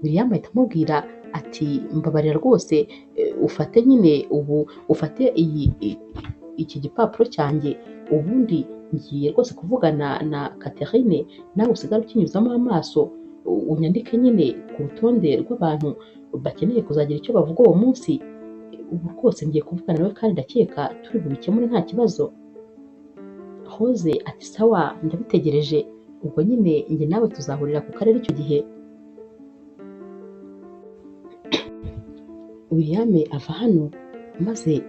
William ahita amubwira ati mbabarira rwose, ufate nyine ubu ufate iki gipapuro cyanjye, ubundi ngiye rwose kuvugana na Catherine, nawe usigare ukinyuzamo amaso, unyandike nyine ku rutonde rw'abantu bakeneye kuzagira icyo bavuga uwo munsi, ubu rwose ngiye kuvugana nawe kandi ndakeka turi bubikemure nta kibazo. Rose ati sawa ndabitegereje, ubwo nyine njye nawe tuzahurira ku karere icyo gihe. William ava hano maze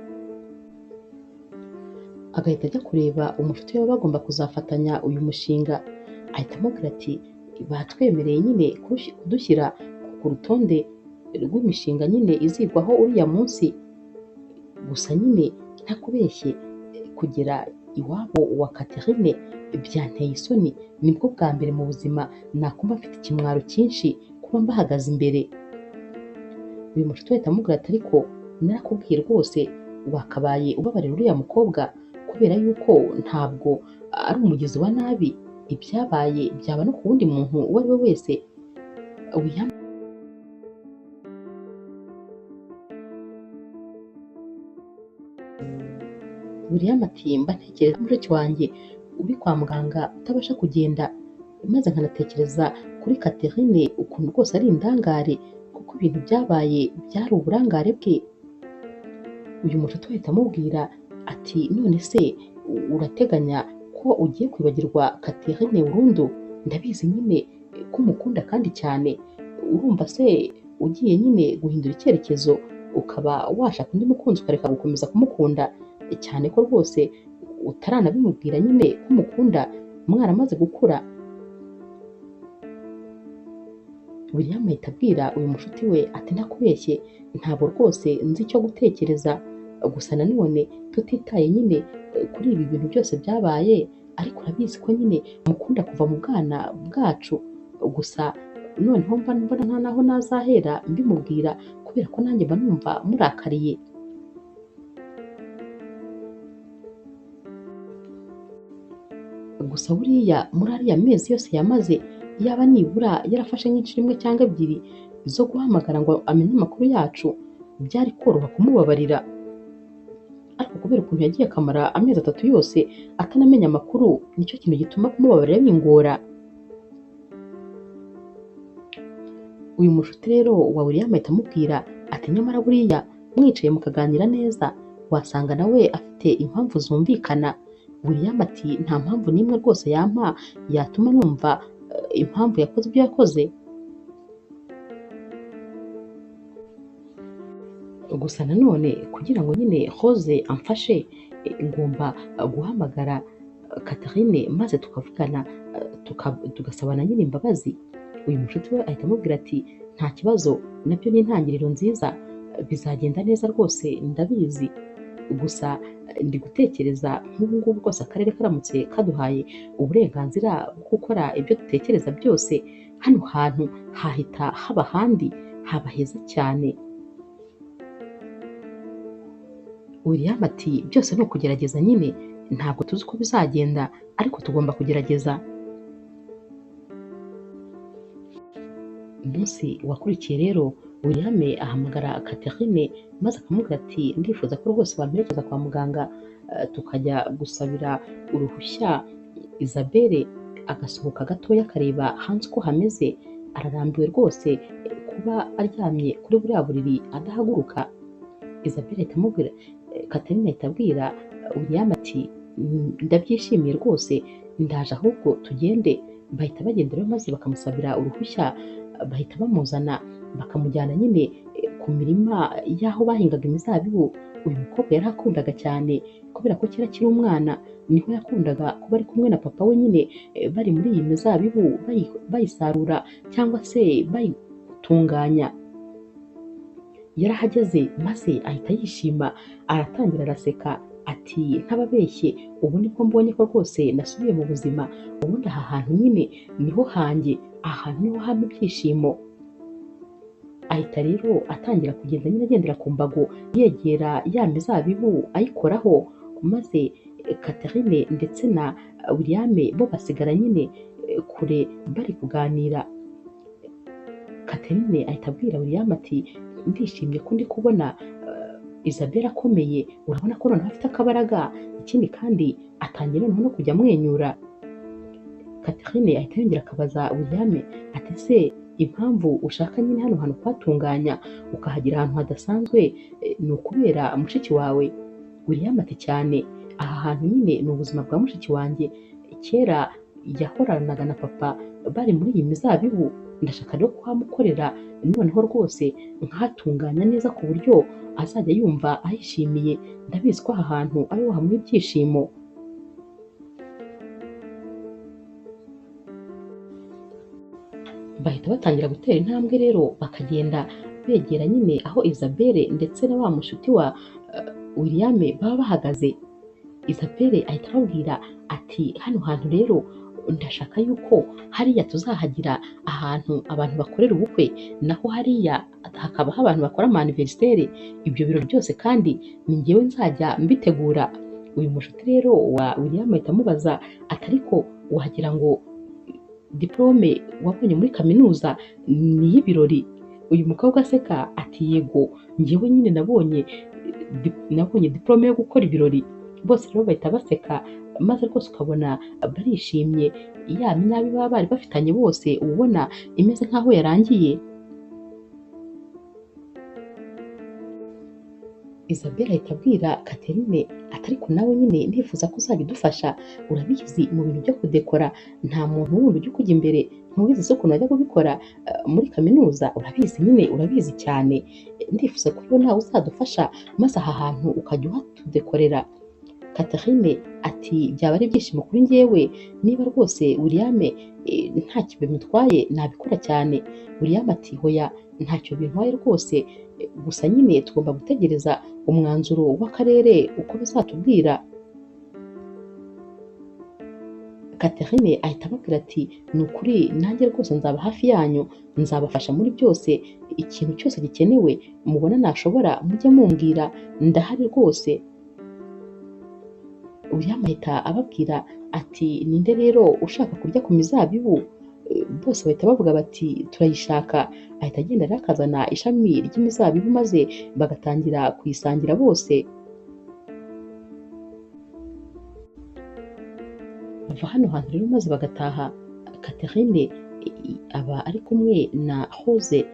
agahita ajya kureba umushuti we bagomba kuzafatanya uyu mushinga, ahita amubwira ati batwemereye nyine kudushyira ku rutonde rw'imishinga nyine izigwaho uriya munsi, gusa nyine ntakubeshye kugera iwabo wa Catherine byanteye isoni, nibwo bwa mbere mu buzima nakumva mfite ikimwaro cyinshi ku kuba mbahagaze imbere. Uyu mushuti ahita amubwira ati ariko narakubwiye rwose wakabaye ubabarira uriya mukobwa kubera yuko ntabwo ari umugizi wa nabi, ibyabaye byaba no ku wundi muntu uwo ari we wese. William ati mba ntekereza mushiki wanjye uri kwa muganga utabasha kugenda, maze nkanatekereza kuri Catherine ukuntu rwose ari indangare kuko ibintu byabaye byari uburangare bwe. Uyu mushuti ahita amubwira ati none se urateganya ko ugiye kwibagirwa Catherine burundu? Ndabizi nyine ko umukunda kandi cyane, urumva se ugiye nyine guhindura icyerekezo ukaba washaka undi mukunzi ukareka gukomeza kumukunda, cyane ko rwose utaranabimubwira nyine ko umukunda mwaramaze gukura. William ahita abwira uyu mushuti we ati ntakubeshye ntabwo rwose nzi icyo gutekereza, gusa nanone tutitaye nyine kuri ibi bintu byose byabaye, ariko urabizi ko nyine mukunda kuva mu bwana bwacu, gusa noneho mba mbona nta naho nazahera mbimubwira kubera ko nanjye mba numva murakariye. Gusa buriya muri ariya mezi yose yamaze yaba nibura yarafashe nk'inshuro imwe cyangwa ebyiri zo guhamagara ngo amenye amakuru yacu, byari koroha kumubabarira, ariko kubera ukuntu yagiye akamara amezi 3 yose atanamenya amakuru, nicyo kintu gituma kumubabarira bingora. Uyu mushuti rero wa William ahita amubwira ati nyamara buriya mwicaye mukaganira neza wasanga nawe afite impamvu zumvikana. William ati nta mpamvu n'imwe rwose yampa yatuma numva impamvu yakoze ibyo yakoze. Gusa nanone kugira ngo nyine Rose amfashe ngomba guhamagara Catherine maze tukavugana tugasabana nyine imbabazi. Uyu mushuti we ahita amubwira ati nta kibazo, nabyo ni intangiriro nziza, bizagenda neza rwose ndabizi, gusa ndi gutekereza nk'ubu ngubu rwose akarere karamutse kaduhaye uburenganzira bwo gukora ibyo dutekereza byose, hano hantu hahita haba ahandi haba heza cyane. William ati byose ni ukugerageza nyine, ntabwo tuzi uko bizagenda ariko tugomba kugerageza. Umunsi wakurikiye rero William ahamagara Catherine maze akamubwira ati ndifuza ko rwose wamperekeza kwa muganga tukajya gusabira uruhushya Isabelle, agasohoka gatoya akareba hanze uko hameze, ararambiwe rwose kuba aryamye kuri buriya buriri adahaguruka. Isabelle ahita amubwira, Catherine ahita abwira William ati ndabyishimiye rwose ndaje ahubwo tugende. Bahita bagenda rero maze bakamusabira uruhushya, bahita bamuzana bakamujyana nyine ku mirima y'aho bahingaga imizabibu. Uyu mukobwa yari akundaga cyane kubera ko kera akiri umwana niho yakundaga kuba ari kumwe na papa we nyine bari muri iyi mizabibu bayisarura cyangwa se bayitunganya. Yarahageze maze ahita yishima, aratangira araseka ati ntababeshye ubu nibwo mbonye ko rwose nasubiye mu buzima, ubundi aha hantu nyine niho hanjye, aha hantu niho haba ibyishimo. Ahita rero atangira kugenda nyine agendera ku mbago yegera ya mizabibu ayikoraho, maze Catherine ndetse na William bo basigara nyine kure bari kuganira. Catherine ahita abwira William ati ndishimye ko ndi kubona Isabelle akomeye, urabona ko noneho afite akabaraga, ikindi kandi atangiye noneho no kujya amwenyura. Catherine ahita yongera akabaza William ati se impamvu ushaka nyine hano hantu kuhatunganya ukahagira ahantu hadasanzwe ni ukubera mushiki wawe? William ati cyane, aha hantu nyine ni ubuzima bwa mushiki wanjye, kera yahoranaga na papa bari muri iyi mizabibu, ndashaka rero kuhamukorera noneho rwose nkahatunganya neza ku buryo azajya yumva ahishimiye, ndabizi ko aha hantu ariho hamuha ibyishimo. Bahita batangira gutera intambwe rero bakagenda begera nyine aho Isabelle ndetse na wa mushuti wa William baba bahagaze. Isabelle ahita ababwira ati hano hantu rero Ndashaka yuko hariya tuzahagira ahantu abantu bakorera ubukwe, naho hariya hakabaho abantu bakora ama anniversaire. Ibyo birori byose kandi ni njyewe nzajya mbitegura. Uyu mushuti rero wa William ahita amubaza ati ariko wagira ngo diplome wabonye muri kaminuza ni iy'ibirori? Uyu mukobwa aseka ati yego, njyewe nyine nabonye diplome yo gukora ibirori. Bose rero bahita baseka, maze rwose ukabona barishimye, ya minabi baba bari bafitanye bose uba ubona imeze nk'aho yarangiye. Isabella ahita abwira Catherine ati ariko nawe nyine ndifuza ko uzajya udufasha, urabizi mu bintu byo kudekora nta muntu wundi ujya ukujya imbere, ntubizi se ukuntu wajya kubikora muri kaminuza, urabizi nyine urabizi cyane, ndifuza ko rero nawe uzadufasha maze aha hantu ukajya uhatudekorera. Catherine ati byaba ari ibyishimo kuri njyewe niba rwose William ntacyo bimutwaye nabikora cyane. William ati hoya ntacyo bintwaye rwose, gusa nyine tugomba gutegereza umwanzuro w'akarere uko bazatubwira. Catherine ahita ababwira ati ni ukuri nanjye rwose nzaba hafi yanyu, nzabafasha muri byose, ikintu cyose gikenewe mubona nashobora mujye mumbwira, ndahari rwose. William ahita ababwira ati ninde rero ushaka kurya ku mizabibu? Bose bahita bavuga bati turayishaka. Ahita agenda rero akazana ishami ry'imizabibu maze bagatangira kuyisangira bose. Bava hano hantu rero maze bagataha. Catherine aba ari kumwe na Rose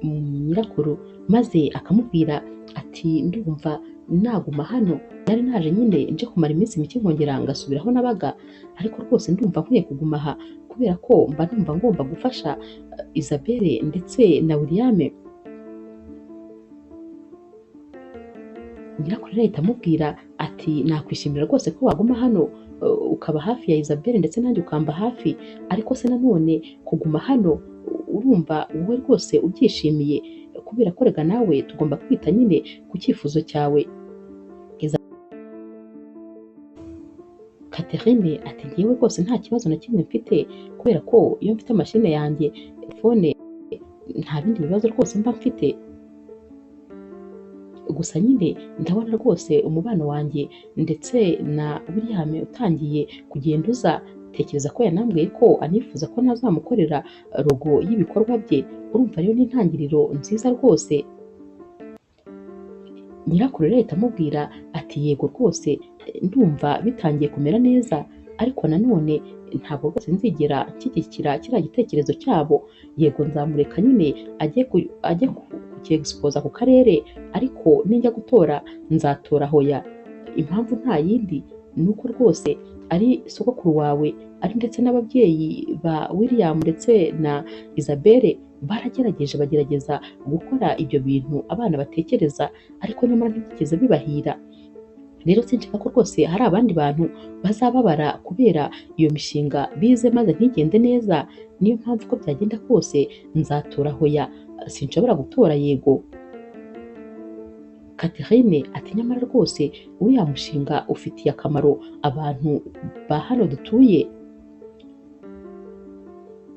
nyirakuru, maze akamubwira ati ndumva naguma hano, nari naje nyine nje kumara iminsi mike nkongera ngasubira aho nabaga, ariko rwose ndumva nkwiye kuguma aha kubera ko mba numva ngomba gufasha Isabelle ndetse na William. Nyirakuru rero ahita amubwira ati nakwishimira rwose ko waguma hano ukaba hafi ya Isabelle ndetse nanjye ukamba hafi, ariko se nanone kuguma hano urumva wowe rwose ubyishimiye, kubera ko rega nawe tugomba kwita nyine ku cyifuzo cyawe. Catherine ati njyewe rwose nta kibazo na kimwe mfite, kubera ko iyo mfite mashine yanjye telefone nta bindi bibazo rwose mba mfite, gusa nyine ndabona rwose umubano wanjye ndetse na William utangiye kugenda uza, tekereza ko yanambwiye ko anifuza ko nazamukorera logo y'ibikorwa bye, urumva rero ni intangiriro nziza rwose. Nyirakuru rero ahita amubwira ati yego rwose ndumva bitangiye kumera neza, ariko nanone ntabwo rwose nzigera nshyigikira kiriya gitekerezo cyabo, yego nzamureka nyine ajye kucyegisipoza ku karere, ariko ninjya gutora nzatora hoya. Impamvu nta yindi ni uko rwose ari sogokuru wawe ari ndetse n'ababyeyi ba William ndetse na Isabelle baragerageje bagerageza gukora ibyo bintu abana batekereza, ariko nyamara ntibyigeze bibahira. Rero sinshaka ko rwose hari abandi bantu bazababara kubera iyo mishinga bize maze ntigende neza, niyo mpamvu uko byagenda kose nzatora hoya, sinshobora gutora yego. Catherine ati nyamara rwose uriya mushinga ufitiye akamaro abantu ba hano dutuye.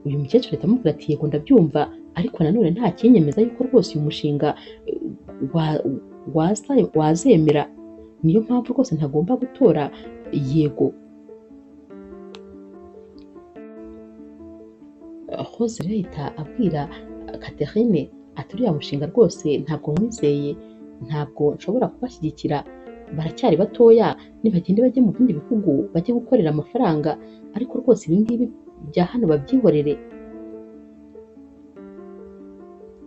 Uyu mukecuru ahita amubwira ati yego ndabyumva, ariko nanone nta kinyemeza yuko rwose uyu mushinga wazemera, niyo mpamvu rwose ntagomba gutora yego. Rose rero ahita abwira Catherine ati uriya mushinga rwose ntabwo nkwizeye, ntabwo nshobora kubashyigikira, baracyari batoya, nibagende bajye mu bindi bihugu bajye gukorera amafaranga, ariko rwose ibi ngibi bya hano babyihorere.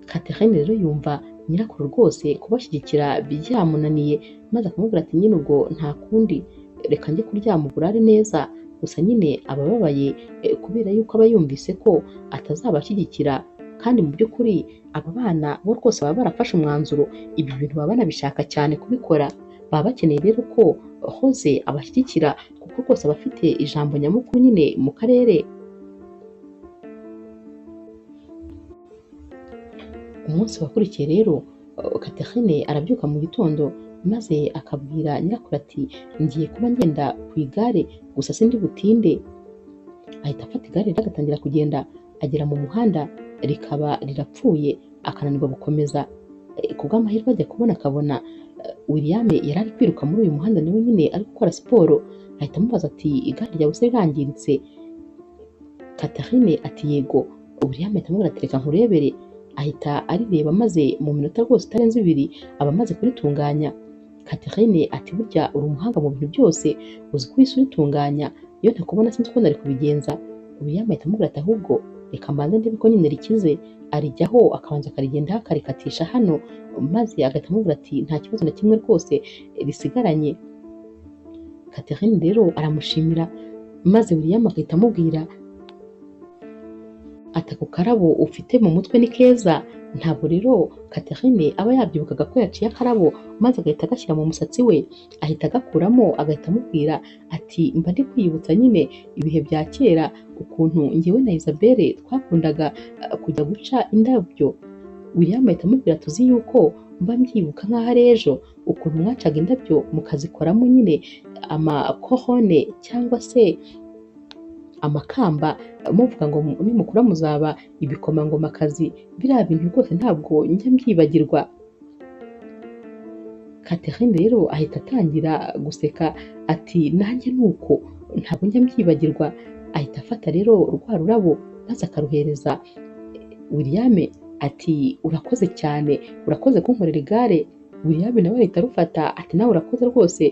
Catherine rero yumva nyirakuru rwose kubashyigikira byamunaniye, maze akamubwira ati nyine ubwo nta kundi reka njye kuryama uburare neza. Gusa nyine aba ababaye kubera yuko aba yumvise ko atazabashyigikira, kandi mu by'ukuri aba bana bo rwose baba barafashe umwanzuro, ibi bintu baba banabishaka cyane kubikora, baba bakeneye rero ko Rose abashyigikira kuko rwose aba afite ijambo nyamukuru nyine mu karere. Umunsi wakurikiye rero Catherine arabyuka mu gitondo maze akabwira nyirakuru ati ngiye kuba ngenda ku igare gusa sindi butinde. Ahita afata igare rero agatangira kugenda, agera mu muhanda rikaba rirapfuye akananirwa gukomeza. Ku bw'amahirwe ajya kubona akabona William yari ari kwiruka muri uyu muhanda nawe nyine ari gukora siporo, ahita amubaza ati igare ryawe se rirangiritse? Catherine ati yego. William ahita amubwira ati reka nkurebere, ahita arireba maze mu minota rwose itarenze ibiri aba amaze kuritunganya. Catherine ati burya uri umuhanga mu bintu byose, uzi ko uhise uritunganya, iyo ntakubona sinzi uko nari kubigenza. William ahita amubwira ati ahubwo reka mbanze ndebe ko nyine rikize, arijyaho akabanza akarigendaho akarikatisha hano, maze agahita amubwira ati nta kibazo na kimwe rwose risigaranye. Catherine rero aramushimira, maze William agahita amubwira ati ako karabo ufite mu mutwe ni keza. Ntabwo rero Catherine aba yabyibukaga ko yaciye akarabo maze agahita agashyira mu musatsi we, ahita agakuramo agahita amubwira ati mba ndi kwiyibutsa nyine ibihe bya kera ukuntu njyewe na Isabelle twakundaga kujya guca indabyo. William ahita amubwira tuzi yuko mba mbyibuka nk'aho ari ejo ukuntu mwacaga indabyo mukazikoramo nyine amakorone cyangwa se amakamba, muvuga ngo nimukura muzaba ibikomangomakazi, biriya bintu rwose ntabwo njya mbyibagirwa. Catherine rero ahita atangira guseka ati nanjye nuko ntabwo njya mbyibagirwa. Ahita afata rero rwa rurabo maze akaruhereza William ati urakoze cyane, urakoze kunkorera igare. William nawe ahita arufata ati nawe urakoze rwose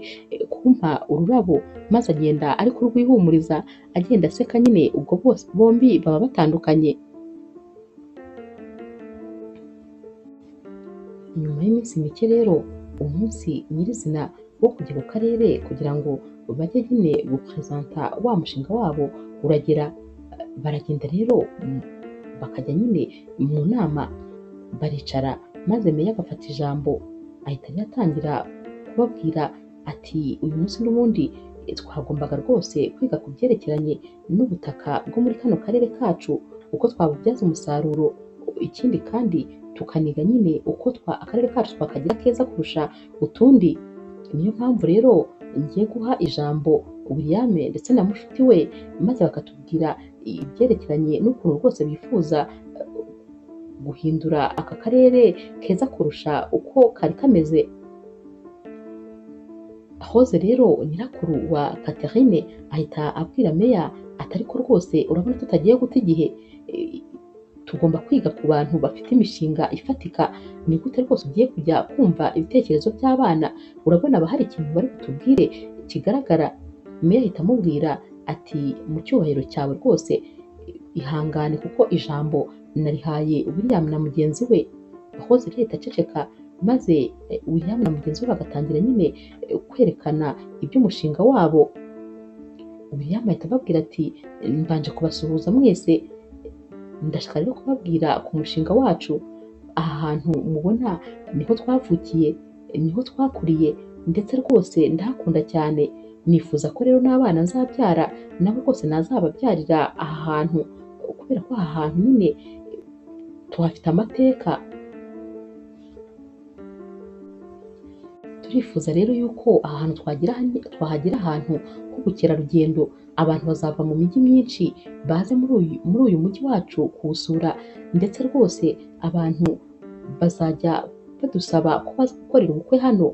kumpa ururabo, maze agenda ari kurwihumuriza agenda aseka nyine, ubwo bose bombi baba batandukanye. Nyuma y'iminsi mike rero umunsi nyirizina wo kujya ku karere kugira ngo bajye nyine gupresenta wa mushinga wabo uragera. Baragenda rero bakajya nyine mu nama, baricara maze meya agafata ijambo, ahita rero atangira kubabwira ati uyu munsi n'ubundi twagombaga rwose kwiga ku byerekeranye n'ubutaka bwo muri kano karere kacu, uko twabubyaza umusaruro, ikindi kandi tukaniga nyine uko akarere kacu twakagira keza kurusha utundi. Niyo mpamvu rero ngiye guha ijambo William ndetse na mushuti we, maze bakatubwira ibyerekeranye n'ukuntu rwose bifuza guhindura aka karere keza kurusha uko kari kameze. Rose rero nyirakuru wa Catherine ahita abwira meya ati ariko rwose urabona tutagiye guta igihe, tugomba kwiga ku bantu bafite imishinga ifatika. Ni gute rwose ugiye kujya kumva ibitekerezo by'abana? Urabona haba hari ikintu bari butubwire kigaragara. Meya ahita amubwira ati mu cyubahiro cyawe rwose ihangane kuko ijambo narihaye William na mugenzi we. Rose rero ahita aceceka, maze William na mugenzi we bagatangira nyine kwerekana iby'umushinga wabo. William ahita ababwira ati mbanje kubasuhuza mwese, ndashaka rero kubabwira ku mushinga wacu. Aha hantu mubona niho twavukiye, niho twakuriye, ndetse rwose ndahakunda cyane. Nifuza ko rero n'abana nzabyara nabo rwose nazababyarira aha hantu, kubera ko aha hantu nyine tuhafite amateka. Turifuza rero yuko aha hantu twahagira ahantu h'ubukerarugendo, abantu bazava mu mijyi myinshi baze muri uyu mujyi wacu kuwusura, ndetse rwose abantu bazajya badusaba ko baza gukorera ubukwe hano,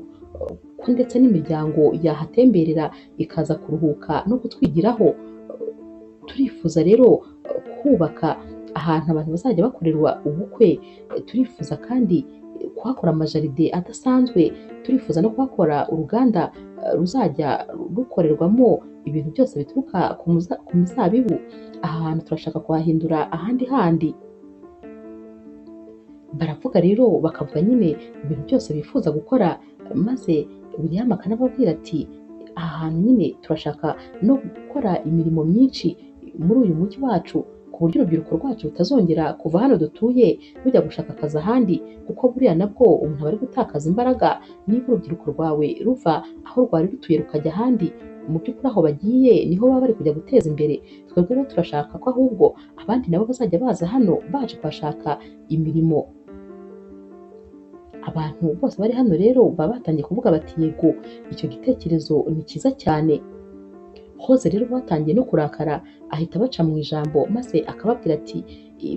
ko ndetse n'imiryango yahatemberera ikaza kuruhuka no kutwigiraho. Turifuza rero kubaka ahantu abantu bazajya bakorerwa ubukwe, turifuza kandi kuhakora amajaride adasanzwe, turifuza no kuhakora uruganda ruzajya rukorerwamo ibintu byose bituruka ku mizabibu. Aha hantu turashaka kuhahindura ahandi handi. Baravuga rero bakavuga nyine ibintu byose bifuza gukora, maze William akanababwira ati aha hantu nyine turashaka no gukora imirimo myinshi muri uyu mujyi wacu, ku buryo urubyiruko rwacu rutazongera kuva hano dutuye rujya gushaka akazi ahandi, kuko buriya nabwo umuntu aba ari gutakaza imbaraga. Niba urubyiruko rwawe ruva aho rwari rutuye rukajya ahandi, mu by'ukuri aho bagiye niho baba bari kujya guteza imbere. Twebwe rero turashaka ko ahubwo abandi nabo bazajya baza hano baje kuhashaka imirimo. Abantu bose bari hano rero baba batangiye kuvuga bati yego icyo gitekerezo ni cyiza cyane. Rose rero batangiye no kurakara, ahita abaca mu ijambo maze akababwira ati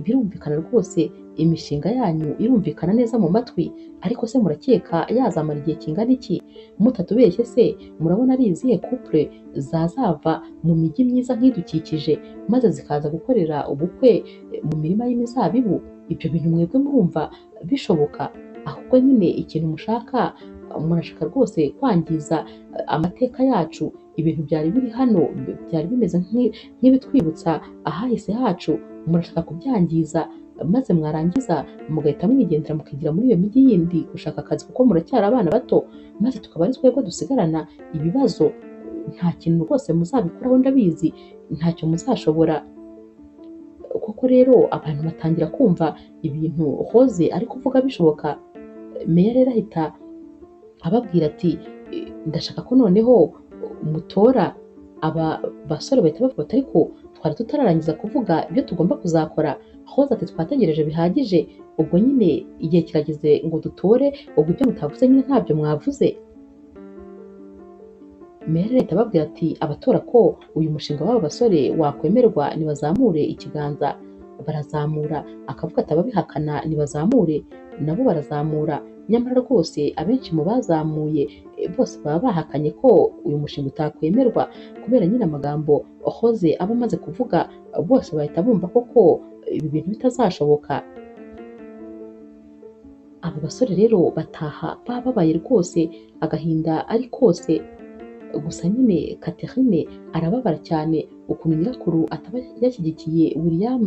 birumvikana rwose imishinga yanyu irumvikana neza mu matwi, ariko se murakeka yazamara igihe kingana iki? Mutatubeshye se murabona ari izihe couple zazava mu mijyi myiza nk'idukikije maze zikaza gukorera ubukwe mu mirima y'imizabibu? Ibyo bintu mwebwe murumva bishoboka? Ahubwo nyine ikintu mushaka, murashaka rwose kwangiza amateka yacu, ibintu byari biri hano byari bimeze nk'ibitwibutsa ahahise hacu, murashaka kubyangiza maze mwarangiza mugahita mwigendera mukigira muri iyo mijyi yindi gushaka akazi kuko muracyari abana bato, maze tukaba ari twebwe dusigarana ibibazo. Nta kintu rwose muzabikoraho, ndabizi ntacyo muzashobora. Koko rero abantu batangira kumva ibintu Rose ari kuvuga bishoboka. Meya rero ahita ababwira ati ndashaka ko noneho mutora. Aba basore bahita bavuga bati ariko twari tutararangiza kuvuga ibyo tugomba kuzakora. Rose ati twategereje bihagije, ubwo nyine igihe kirageze ngo dutore, ubwo ibyo mutavuze nyine ntabyo mwavuze. Meya rero ahita ababwira ati abatora ko uyu mushinga w'aba basore wakwemerwa nibazamure ikiganza. Barazamura. Akavuga ati ababihakana nibazamure, nabo barazamura. Nyamara rwose abenshi mu bazamuye bose baba bahakanye ko uyu mushinga utakwemerwa, kubera nyine amagambo Rose aba amaze kuvuga, bose bahita bumva koko ibi bintu bitazashoboka. Aba basore rero bataha bababaye rwose, agahinda ari kose. Gusa nyine Catherine arababara cyane ukuntu nyirakuru ataba yashyigikiye William.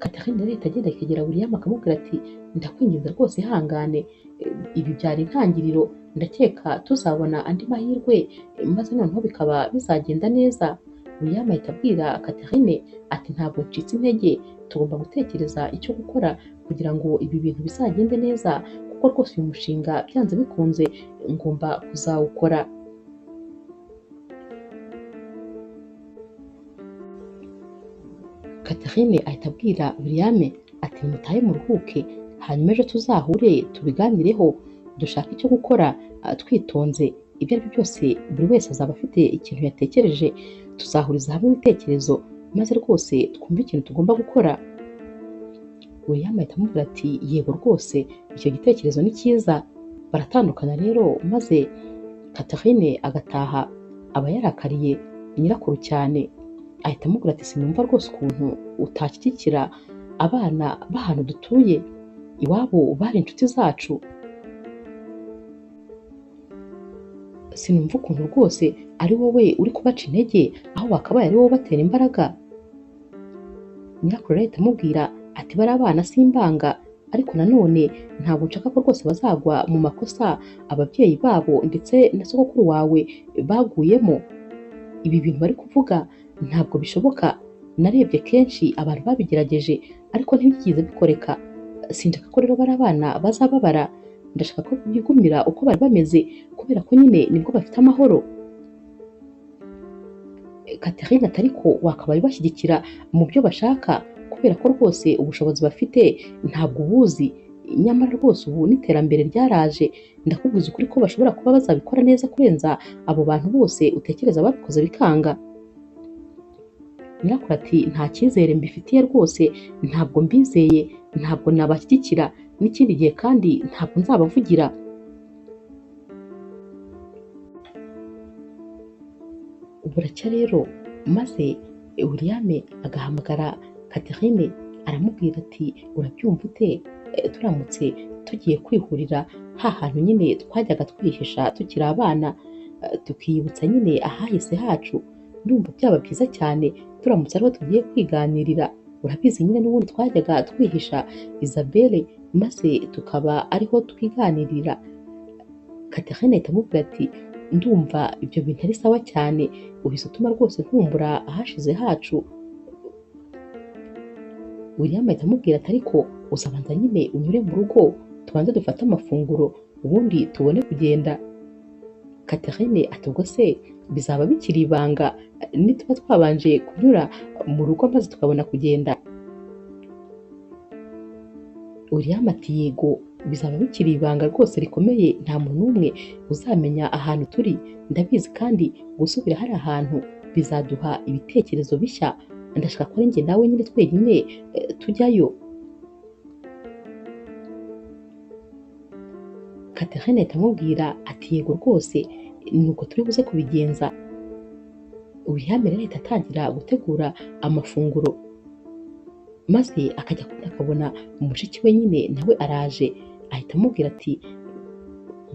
Catherine rero ahita agenda akegera William akamubwira ati ndakwinginze rwose ihangane, ibi byari intangiriro, ndakeka tuzabona andi mahirwe maze noneho bikaba bizagenda neza. William ahita abwira Catherine ati ntabwo ncitse intege, tugomba gutekereza icyo gukora kugira ngo ibi bintu bizagende neza, kuko rwose uyu mushinga byanze bikunze ngomba kuzawukora. Catherine ahita abwira William ati nimutahe muruhuke, hanyuma ejo tuzahure tubiganireho, dushake icyo gukora twitonze, ibyo ari byo byose buri wese azaba afite ikintu yatekereje, tuzahuriza hamwe ibitekerezo maze rwose twumve ikintu tugomba gukora. William ahita amubwira ati yego rwose icyo gitekerezo ni cyiza. Baratandukana rero maze Catherine agataha aba yarakariye nyirakuru cyane. Ahita amubwira ati sinumva rwose ukuntu utashyigikira abana b'ahantu dutuye, iwabo bari inshuti zacu, sinumva ukuntu rwose ari wowe uri kubaca intege aho wakabaye ari wowe ubatera imbaraga. Nyirakuru rero ahita amubwira ati bari abana simbanga, ariko nanone ntabwo nshaka ko rwose bazagwa mu makosa ababyeyi babo ndetse na sogokuru wawe baguyemo. Ibi bintu bari kuvuga ntabwo bishoboka, narebye kenshi abantu babigerageje ariko ntibigeze bikoreka. Sinshaka ko rero bari abana bazababara, ndashaka ko bigumira uko bari bameze kubera ko nyine nibwo bafite amahoro. Catherine ati ariko wakabaye ubashyigikira mu byo bashaka kubera ko rwose ubushobozi bafite ntabwo ubuzi, nyamara rwose ubu n'iterambere ryaraje, ndakubwiza ukuri ko bashobora kuba bazabikora neza kurenza abo bantu bose utekereza babikoze bikanga. Nyirakuru ati nta cyizere mbifitiye rwose, ntabwo mbizeye, ntabwo nabashyigikira n'ikindi gihe kandi ntabwo nzabavugira. Buracya rero maze William agahamagara Catherine aramubwira ati urabyumva ute turamutse tugiye kwihurira ha hantu nyine twajyaga twihisha tukiri abana, tukiyibutsa nyine ahahise hacu, ndumva byaba byiza cyane turamutse ariho tugiye kwiganirira. Urabizi nyine n'ubundi twajyaga twihisha Isabelle maze tukaba ariho twiganirira. Catherine ahita amubwira ati ndumva ibyo bintu ari sawa cyane, uhise utuma rwose nkumbura ahashize hacu. William ahita amubwira ati ariko uzabanza nyine unyure mu rugo tubanze dufate amafunguro ubundi tubone kugenda. Catherine ati ubwo se bizaba bikiri ibanga nituba twabanje kunyura mu rugo maze tukabona kugenda. William ati yego bizaba bikiri ibanga rwose rikomeye, nta muntu n'umwe uzamenya ahantu turi, ndabizi kandi gusubira hari ahantu bizaduha ibitekerezo bishya, ndashaka ko ari njye nawe nyine twenyine tujyayo. Catherine ahita amubwira ati yego rwose nuko turi buze kubigenza. William rero ahita atangira gutegura amafunguro, maze akajya kubona akabona mushiki we nyine nawe araje, ahita amubwira ati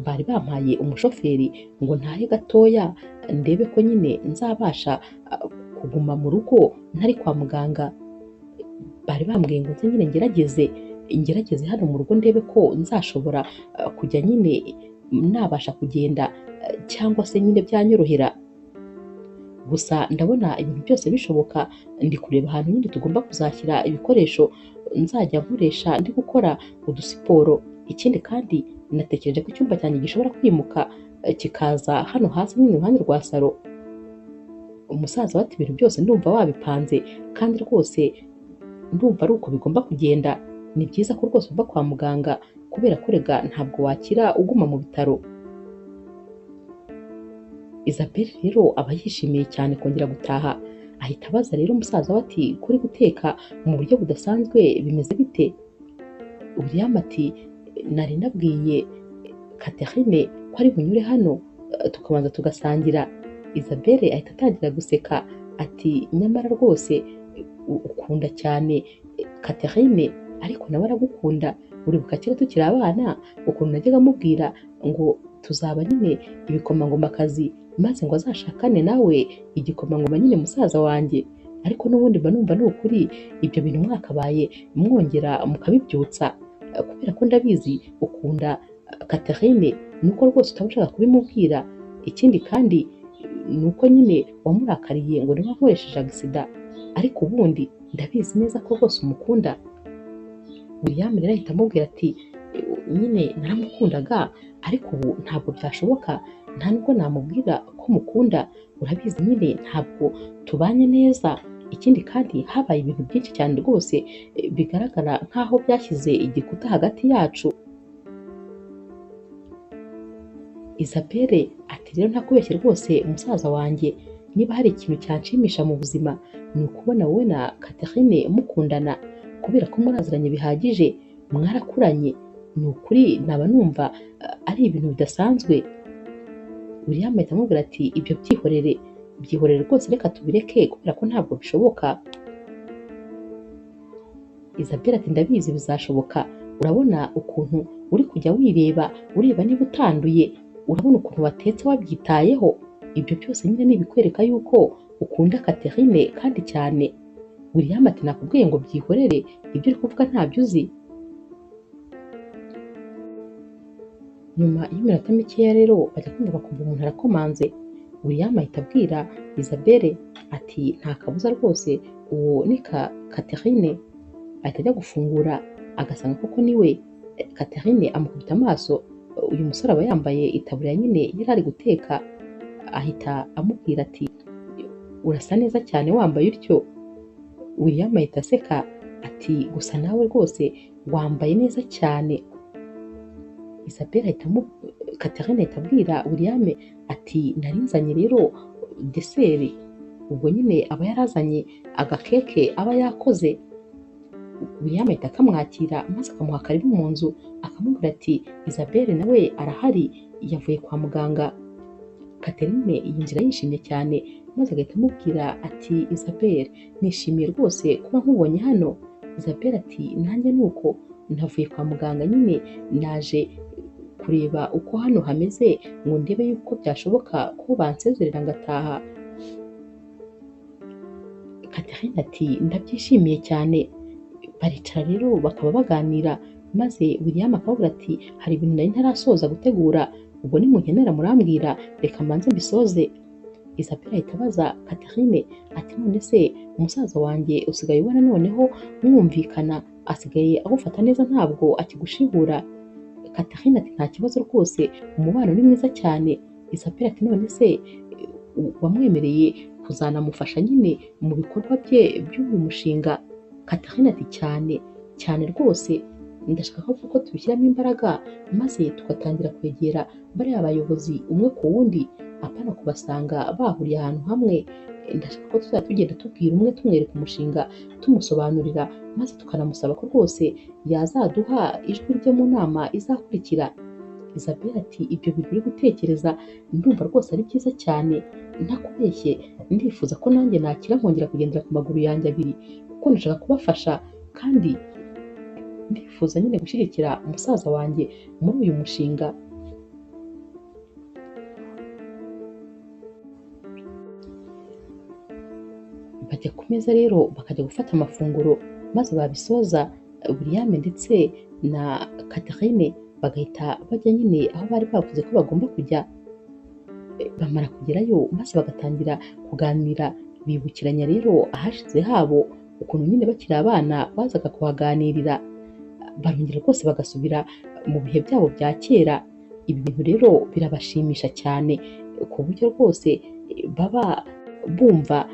bari bampaye umushoferi ngo ntahe gatoya ndebe ko nyine nzabasha kuguma mu rugo ntari kwa muganga, bari bambwiye ngo nze nyine ngerageze hano mu rugo ndebe ko nzashobora kujya nyine nabasha kugenda cyangwa se nyine byanyorohera. Gusa ndabona ibintu byose bishoboka, ndi kureba ahantu nyine tugomba kuzashyira ibikoresho nzajya nkoresha ndi gukora udusiporo. Ikindi kandi natekereje ko icyumba cyanjye gishobora kwimuka kikaza hano hasi nyine iruhande rwa salo. Umusaza we ati ibintu byose ndumva wabipanze kandi rwose ndumva ari uko bigomba kugenda, ni byiza ko rwose uva kwa muganga kubera ko rega ntabwo wakira uguma mu bitaro. Isabelle rero aba yishimiye cyane kongera gutaha, ahita abaza rero umusaza we ati kuri guteka mu buryo budasanzwe bimeze bite? William ati nari nabwiye Catherine ko ari bunyure hano tukabanza tugasangira. Isabelle ahita atangira guseka ati nyamara rwose ukunda cyane Catherine ariko nawe aragukunda, uribuka kera tukiri abana ukuntu najyaga amubwira ngo tuzaba nyine ibikomangomakazi maze ngo azashakane nawe igikomangoma nyine musaza wanjye, ariko n'ubundi mba numva ni ukuri ibyo bintu mwakabaye mwongera mukabibyutsa kubera ko ndabizi ukunda Catherine nuko rwose utaba ushaka kubimubwira. Ikindi kandi nuko nyine wamurakariye ngo niba nkoresheje agisida, ariko ubundi ndabizi neza ko rwose umukunda. William rero ahita amubwira ati nyine naramukundaga ariko ubu ntabwo byashoboka, nta nubwo namubwira ko mukunda, urabizi nyine ntabwo tubanye neza. Ikindi kandi habaye ibintu byinshi cyane rwose bigaragara nk'aho byashyize igikuta hagati yacu. Isabelle ati rero ntakubeshye rwose musaza wanjye, niba hari ikintu cyanshimisha mu buzima ni ukubona wowe na Catherine mukundana, kubera ko muraziranye bihagije, mwarakuranye, ni ukuri naba numva ari ibintu bidasanzwe. William ahita amubwira ati ibyo byihorere, byihorere rwose reka tubireke kubera ko ntabwo bishoboka. Isabelle ati ndabizi bizashoboka, urabona ukuntu uri kujya wireba ureba niba utanduye, urabona ukuntu watetse wabyitayeho, ibyo byose nyine ni ibikwereka yuko ukunda Catherine kandi cyane. William ati nakubwiye ngo byihorere, ibyo uri kuvuga ntabyo uzi. Nyuma y'iminota mikeya rero bajya kumva bakumva umuntu arakomanze. William ahita abwira Isabelle ati nta kabuza rwose uwo ni Catherine. Ahita ajya gufungura agasanga koko niwe. Catherine amukubita amaso, uyu musore aba yambaye itaburiya nyine yari ari guteka, ahita amubwira ati urasa neza cyane wambaye utyo. William ahita aseka ati gusa nawe rwose wambaye neza cyane. Isabelle ahita Catherine ahita abwira William ati nari nzanye rero deseri, ubwo nyine aba yarazanye agakeke aba yakoze. William ahita akamwakira maze akamuha karibu mu nzu, akamubwira ati Isabelle nawe arahari yavuye kwa muganga. Catherine yinjira yishimye cyane maze agahita amubwira ati Isabelle nishimiye rwose kuba nkubonye hano. Isabelle ati nanjye nuko navuye kwa muganga nyine naje kureba uko hano hameze ngo ndebe yuko byashoboka ko bansezerera ngataha. Catherine ati ndabyishimiye cyane. Baricara rero bakaba baganira, maze William akababwira ati hari ibintu nari ntarasoza gutegura, ubwo nimunkenera murambwira reka mbanze mbisoze. Isabelle ahita abaza Catherine ati none se umusaza wanjye usigaye ubona noneho mwumvikana, asigaye agufata neza ntabwo akigushihura? Catherine ati nta kibazo rwose umubano ni mwiza cyane. Isabelle ati none se wamwemereye kuzanamufasha nyine mu bikorwa bye by'uyu mushinga? Catherine ati cyane cyane rwose, Ndashaka ko tubishyiramo imbaraga maze tugatangira kwegera bariya bayobozi umwe ku wundi, apana kubasanga bahuriye ahantu hamwe. Ndashaka ko tuzajya tugenda tubwira umwe, tumwereka umushinga, tumusobanurira, maze tukanamusaba ko rwose yazaduha ijwi rye mu nama izakurikira. Isabelle ati ibyo bintu uri gutekereza ndumva rwose ari byiza cyane, ntakubeshye ndifuza ko nanjye nakira nkongera kugendera ku maguru yanjye abiri, kuko ndashaka kubafasha kandi ndifuza nyine gushyigikira umusaza wanjye muri uyu mushinga. Bajya ku meza rero bakajya gufata amafunguro, maze babisoza William ndetse na Catherine bagahita bajya nyine aho bari bavuze ko bagomba kujya. Bamara kugerayo maze bagatangira kuganira, bibukiranya rero ahashize habo ukuntu nyine bakiri abana bazaga kuhaganirira, barongera rwose bagasubira mu bihe byabo bya kera. Ibi bintu rero birabashimisha cyane ku buryo rwose baba bumva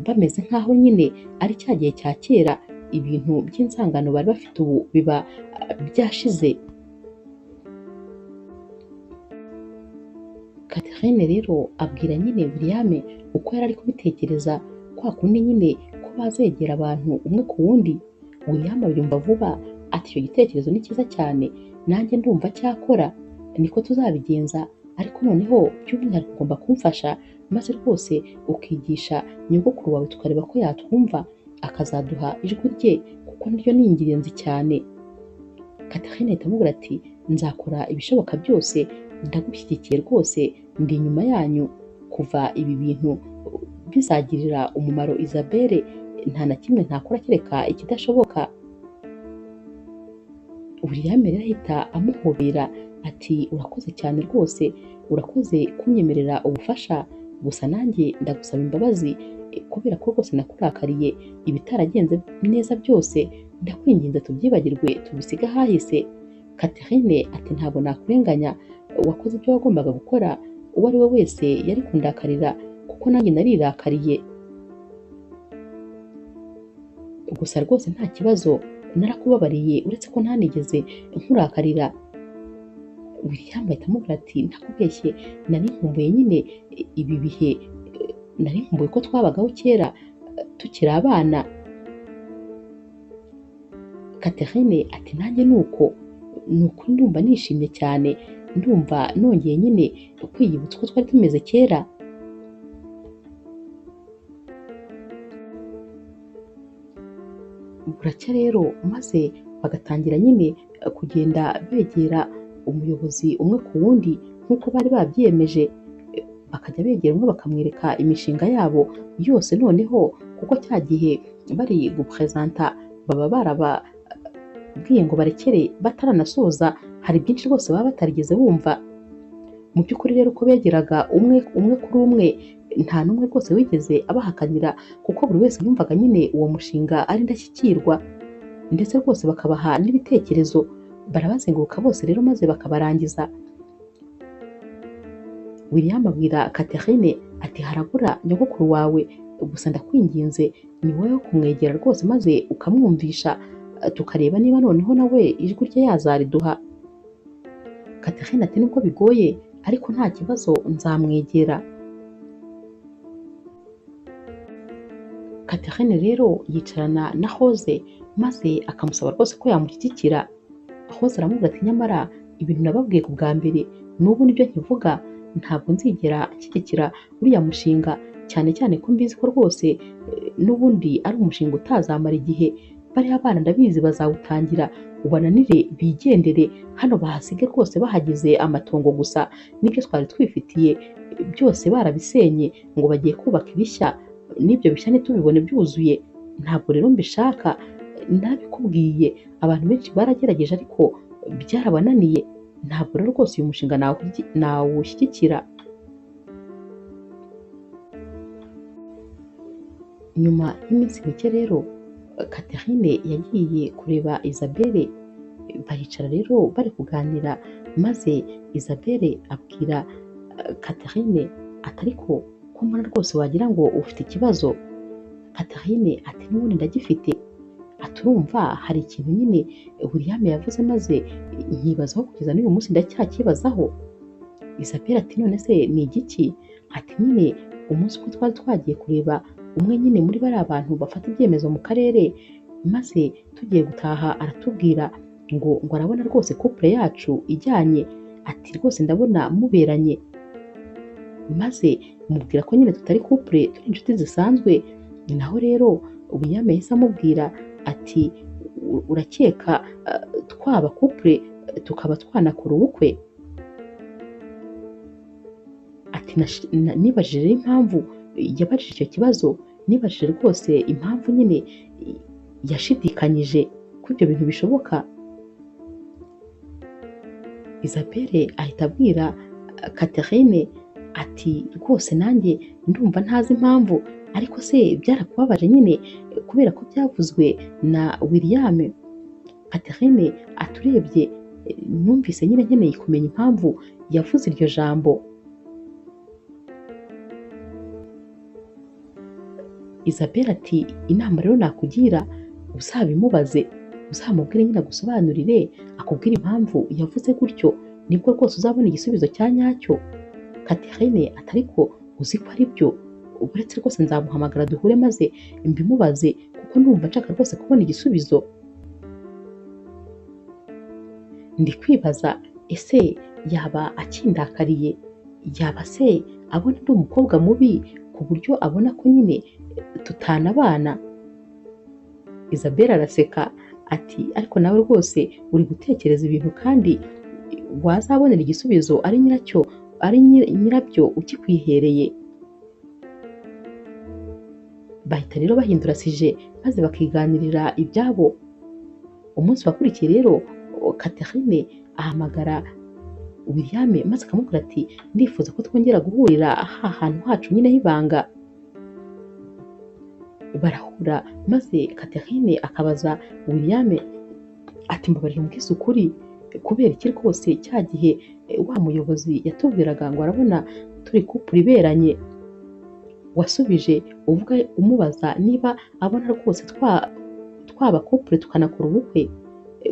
bameze nk'aho nyine ari cya gihe cya kera, ibintu by'inzangano bari bafite ubu biba byashize. Catherine rero abwira nyine William uko yari ari kubitekereza, kwa kundi nyine ko bazegera abantu umwe ku wundi. William abyumva vuba ati icyo gitekerezo ni cyiza cyane, nanjye ndumva cyakora, niko tuzabigenza, ariko noneho by'umwihariko ugomba kumfasha maze rwose ukigisha nyogokuru wawe tukareba ko yatwumva akazaduha ijwi rye, kuko naryo ni ingenzi cyane. Catherine ahita amubwira ati nzakora ibishoboka byose, ndagushyigikiye rwose, ndi inyuma yanyu. Kuva ibi bintu bizagirira umumaro Isabelle, nta na kimwe ntakora kereka ikidashoboka. William rero ahita amuhobera ati urakoze cyane rwose, urakoze kunyemerera ubufasha, gusa nanjye ndagusaba imbabazi kubera ko rwose nakurakariye, ibitaragenze neza byose ndakwinginze tubyibagirwe tubisige ahahise. Catherine ati ntabwo nakurenganya, wakoze ibyo wagombaga gukora, uwo ari we wese yari kundakarira kuko nanjye narirakariye, gusa rwose nta kibazo narakubabariye, uretse ko ntanigeze nkurakarira. William ahita amubwira ati ntakubeshye, nari nkumbuye nyine ibi bihe, nari nkumbuye ko twabagaho kera tukiri abana. Catherine ati nanjye nuko, ni ukuri ndumva nishimye cyane, ndumva nongeye nyine kwiyibutsa uko twari tumeze kera. Buracya rero maze bagatangira nyine kugenda begera umuyobozi umwe ku wundi nk'uko bari babyiyemeje, bakajya begera umwe bakamwereka imishinga yabo yose, noneho kuko cya gihe bari guprezanta baba barababwiye ngo barekere bataranasoza, hari byinshi rwose baba batarigeze bumva. Mu by'ukuri rero uko begeraga umwe umwe kuri umwe, nta n'umwe rwose wigeze abahakanira, kuko buri wese yumvaga nyine uwo mushinga ari indashyikirwa, ndetse rwose bakabaha n'ibitekerezo, barabazenguruka bose rero maze bakabarangiza. William abwira Catherine ati harabura nyogokuru wawe, gusa ndakwinginze ni wowe kumwegera rwose maze ukamwumvisha, tukareba niba noneho nawe ijwi rye yazariduha. Catherine ati nubwo bigoye ariko nta kibazo nzamwegera. Catherine rero yicarana na Rose maze akamusaba rwose ko yamushyigikira. Rose aramubwira ati nyamara ibintu nababwiye ku bwa mbere n'ubu nibyo nkivuga, ntabwo nzigera nshyigikira uriya mushinga, cyane cyane ko mbizi ko rwose n'ubundi ari umushinga utazamara igihe, bariya bana ndabizi bazawutangira ubananire bigendere, hano bahasige rwose bahagize amatongo gusa, n'ibyo twari twifitiye byose barabisenye ngo bagiye kubaka ibishya, n'ibyo bishya ntitubibone byuzuye, ntabwo rero mbishaka, nabikubwiye abantu benshi baragerageje ariko byarabananiye, ntabwo rero rwose uyu mushinga nawushyigikira. Nyuma y'iminsi mike rero Catherine yagiye kureba Isabelle, baricara rero bari kuganira, maze Isabelle abwira Catherine ati ariko ko mbona rwose wagira ngo ufite ikibazo. Catherine ati n'ubundi ndagifite. Aturumva hari ikintu nyine William yavuze maze nkibazaho kugeza n'uyu munsi ndacyakibazaho. Isabelle ati none se ni igiki? Ati nyine umunsi uko twari twagiye kureba umwe nyine muri bariya bantu bafata ibyemezo mu karere, maze tugiye gutaha aratubwira ngo arabona rwose couple yacu ijyanye, ati rwose ndabona muberanye. Maze mubwira ko nyine tutari couple, turi inshuti zisanzwe. Naho rero William yahise amubwira ati urakeka twaba couple tukaba twanakora ubukwe? Ati nibajije rero impamvu yabajije icyo kibazo, nibajije rwose impamvu nyine yashidikanyije ko ibyo bintu bishoboka. Isabelle ahita abwira Catherine ati rwose nanjye ndumva ntazi impamvu, ariko se byarakubabaje nyine kubera ko byavuzwe na William. Catherine aturebye numvise nyine nkeneye kumenya impamvu yavuze iryo jambo. Isabelle ati inama rero nakugira uzabimubaze, uzamubwire nyine agusobanurire, akubwire impamvu yavuze gutyo, nibwo rwose uzabona igisubizo cya nyacyo. Catherine ati ariko uzi ko ari byo, uretse rwose nzamuhamagara duhure maze mbimubaze kuko ndumva nshaka rwose kubona igisubizo. Ndi kwibaza ese yaba akindakariye, yaba se abona ndi umukobwa mubi ku buryo abona ko nyine tutanabana? Isabelle araseka ati ariko nawe rwose uri gutekereza ibintu kandi wazabonera igisubizo ari nyiracyo, ari nyirabyo ukikwihereye. Bahita rero bahindura sije maze bakiganirira ibyabo. Umunsi wakurikiye rero Catherine ahamagara William maze akamubwira ati ndifuza ko twongera guhurira ha hantu hacu nyine h'ibanga. Barahura maze Catherine akabaza William ati mbabarira umbwize ukuri, kubera iki rwose cya gihe wa muyobozi yatubwiraga ngo arabona turi couple iberanye, wasubije uvuga umubaza niba abona rwose twaba couple tukanakora ubukwe,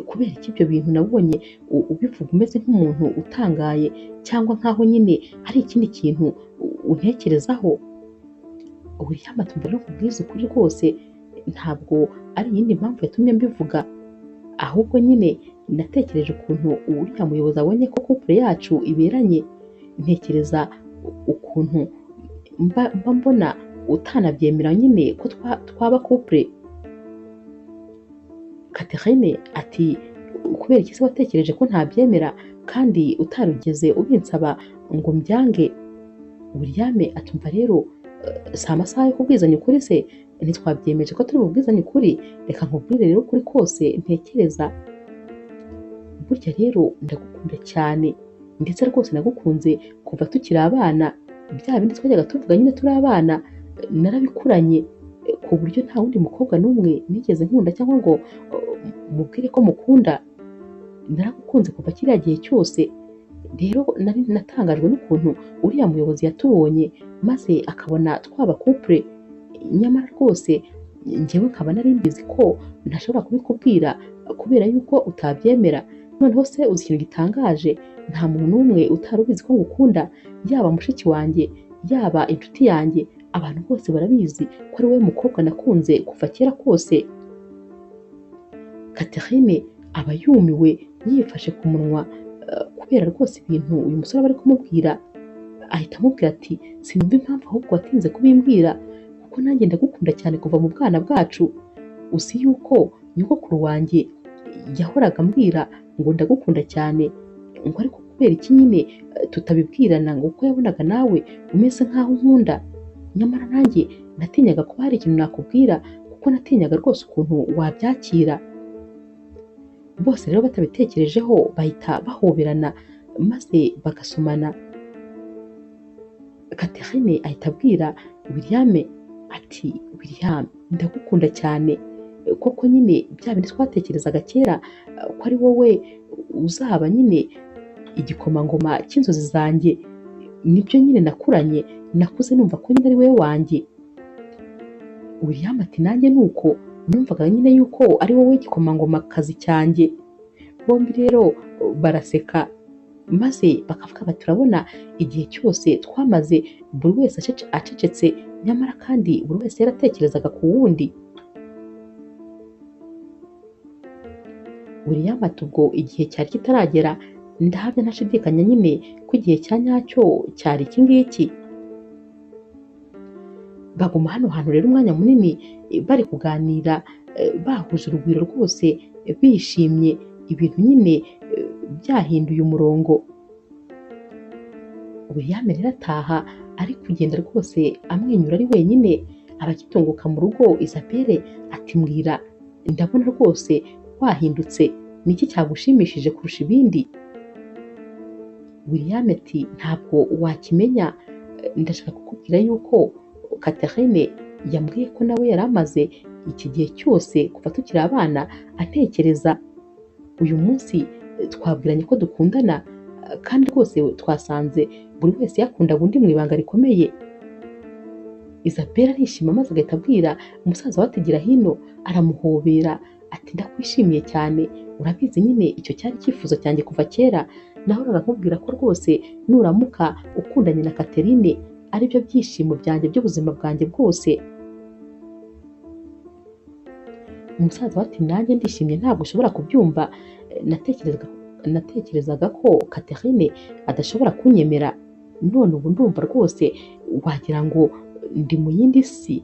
kubera iki ibyo bintu nabonye ubivuga umeze nk'umuntu utangaye cyangwa nkaho nyine hari ikindi kintu untekerezaho? William ati mba nkubwize ukuri rwose ntabwo ari iyindi mpamvu yatumye mbivuga, ahubwo nyine natekereje ukuntu uriya muyobozi abonye ko couple yacu iberanye, ntekereza ukuntu mba mbona utanabyemera nyine ko twaba couple. Catherine ati kubera iki se watekereje ko ntabyemera kandi utarugeze ubinsaba ngo mbyange? William atumva rero si amasaha yo kubwizanya ukuri se, ntitwabyemeje ko turi bubwizanye ukuri, reka nkubwire rero ukuri kose ntekereza. Burya rero ndagukunda cyane, ndetse rwose nagukunze kuva tukiri abana, bya bindi twajyaga tuvuga nyine turi abana narabikuranye ku buryo nta wundi mukobwa n'umwe nigeze nkunda cyangwa ngo mubwire ko mukunda. Naragukunze kuva kiriya gihe cyose. Rero nari natangajwe n'ukuntu uriya muyobozi yatubonye maze akabona twaba couple, nyamara rwose njyewe nkaba nari mbizi ko ntashobora kubikubwira kubera yuko utabyemera. Noneho se uzi ikintu gitangaje, nta muntu n'umwe utari ubizi ko ngukunda, yaba mushiki wanjye, yaba inshuti yanjye, abantu bose barabizi ko ari wowe mukobwa nakunze kuva kera kose. Catherine aba yumiwe yifashe ku munwa kubera rwose ibintu uyu musore aba ari kumubwira. Ahita amubwira ati sinumva impamvu ahubwo watinze kubimbwira, kuko nanjye ndagukunda cyane kuva mu bwana bwacu. Uzi yuko nyogokuru wanjye yahoraga ambwira ngo ndagukunda cyane, ngo ariko kubera iki nyine tutabibwirana, ngo kuko yabonaga nawe umeze nkaho unkunda, nyamara nanjye natinyaga kuba hari ikintu nakubwira kuko natinyaga rwose ukuntu wabyakira. Bose rero batabitekerejeho bahita bahoberana maze bagasomana. Catherine ahita abwira William ati William ndagukunda cyane, koko nyine bya bindi twatekerezaga kera ko ari wowe uzaba nyine igikomangoma cy'inzozi zanjye, nibyo nyine nakuranye, nakuze numva ko nyine ari wowe wanjye. William ati nanjye nuko, Numvaga nyine yuko ari wowe gikomangomakazi cyanjye. Bombi rero baraseka maze bakavuga bati turabona igihe cyose twamaze buri wese acecetse, nyamara kandi buri wese yaratekerezaga ku wundi. William ati ubwo igihe cyari kitaragera, ndahamya ntashidikanya nyine ko igihe cya nyacyo cyari iki ngiki. Baguma hano hantu rero umwanya munini bari kuganira, bahuje urugwiro rwose, bishimye, ibintu nyine byahinduye umurongo. William rero ataha ari kugenda rwose amwenyura ari wenyine. Abagitunguka mu rugo Isabelle ati mbwira, ndabona rwose wahindutse, ni iki cyagushimishije kurusha ibindi? William ati ntabwo wakimenya, ndashaka kukubwira yuko Catherine yambwiye ko nawe yari amaze iki gihe cyose kuva tukiri abana atekereza. Uyu munsi twabwiranye ko dukundana, kandi rwose twasanze buri wese yakundaga undi mu ibanga rikomeye. Isabelle arishima maze agahita abwira umusaza we ati gira hino, aramuhobera ati ndakwishimiye cyane, urabizi nyine icyo cyari icyifuzo cyanjye kuva kera, nahoraga nkubwira ko rwose nuramuka ukundanye na Catherine aribyo byishimo byanjye by'ubuzima bwanjye bwose. Umusaza we ati nanjye ndishimye ntabwo ushobora kubyumva, natekerezaga ko Catherine adashobora kunyemera, none ubu ndumva rwose wagira ngo ndi mu yindi si.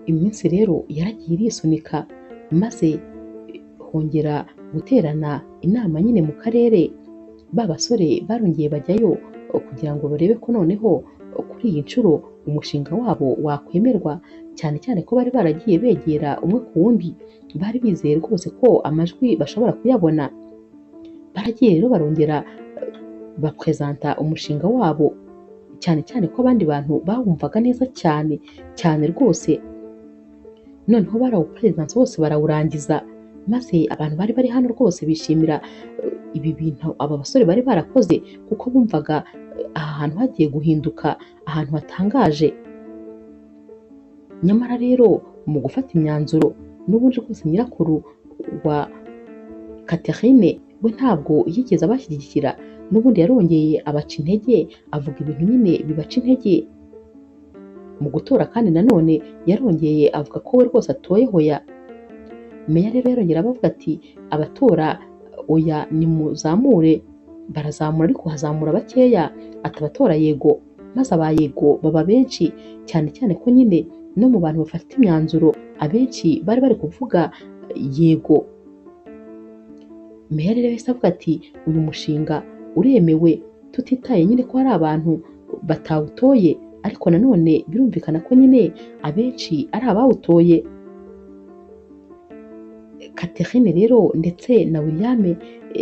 Iminsi rero yaragiye irisunika, maze hongera guterana inama nyine mu karere. Ba basore barongeye bajyayo kugira ngo barebe ko noneho kuri iyi nshuro umushinga wabo wakwemerwa, cyane cyane ko bari baragiye begera umwe ku wundi, bari bizeye rwose ko amajwi bashobora kuyabona. Baragiye rero barongera baprezanta umushinga wabo, cyane cyane ko abandi bantu bawumvaga neza cyane cyane rwose. Noneho barawuprezanta bose barawurangiza, maze abantu bari bari hano rwose bishimira ibi bintu aba basore bari barakoze, kuko bumvaga aha hantu hagiye guhinduka ahantu hatangaje. Nyamara rero mu gufata imyanzuro n'ubundi rwose nyirakuru wa Catherine we ntabwo yigeze abashyigikira, n'ubundi yarongeye abaca intege, avuga ibintu nyine bibaca intege. Mu gutora kandi nanone yarongeye avuga ko we rwose atoye hoya. Meya rero yarongera abavuga ati abatora oya nimuzamure, barazamura ariko hazamura bakeya, atabatora yego, maze abayego baba benshi, cyane cyane ko nyine no mu bantu bafata imyanzuro abenshi bari bari kuvuga yego. Meya rero yahise avuga ati uyu mushinga uremewe, tutitaye nyine ko hari abantu batawutoye, ariko nanone birumvikana ko nyine abenshi ari abawutoye. Catherine rero ndetse na William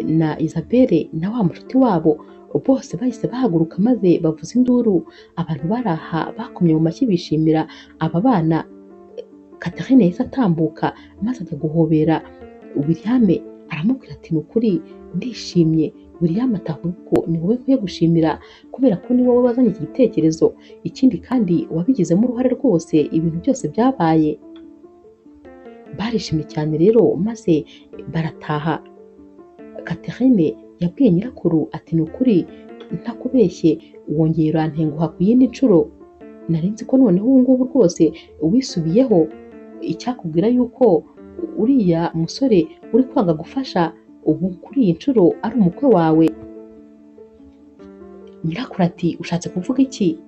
na Isabelle na wa mushuti wabo bose bahise bahaguruka maze bavuza induru. Abantu bari aha bakomye mu mashyi bishimira aba bana. Catherine yahise atambuka maze ajya guhobera William, aramubwira ati ni ukuri ndishimye. William ati ahubwo ni wowe nkwiye gushimira kubera ko ni wowe wazanye iki gitekerezo, ikindi kandi wabigizemo uruhare rwose ibintu byose byabaye. Barishimye cyane rero maze barataha. Catherine yabwiye nyirakuru ati ni ukuri ntakubeshye wongeye urantenguha ku yindi nshuro, nari nzi ko noneho ubu ngubu rwose wisubiyeho, icyakubwira yuko uriya musore uri kwanga gufasha ubu kuri iyi nshuro ari umukwe wawe. Nyirakuru ati ushatse kuvuga iki?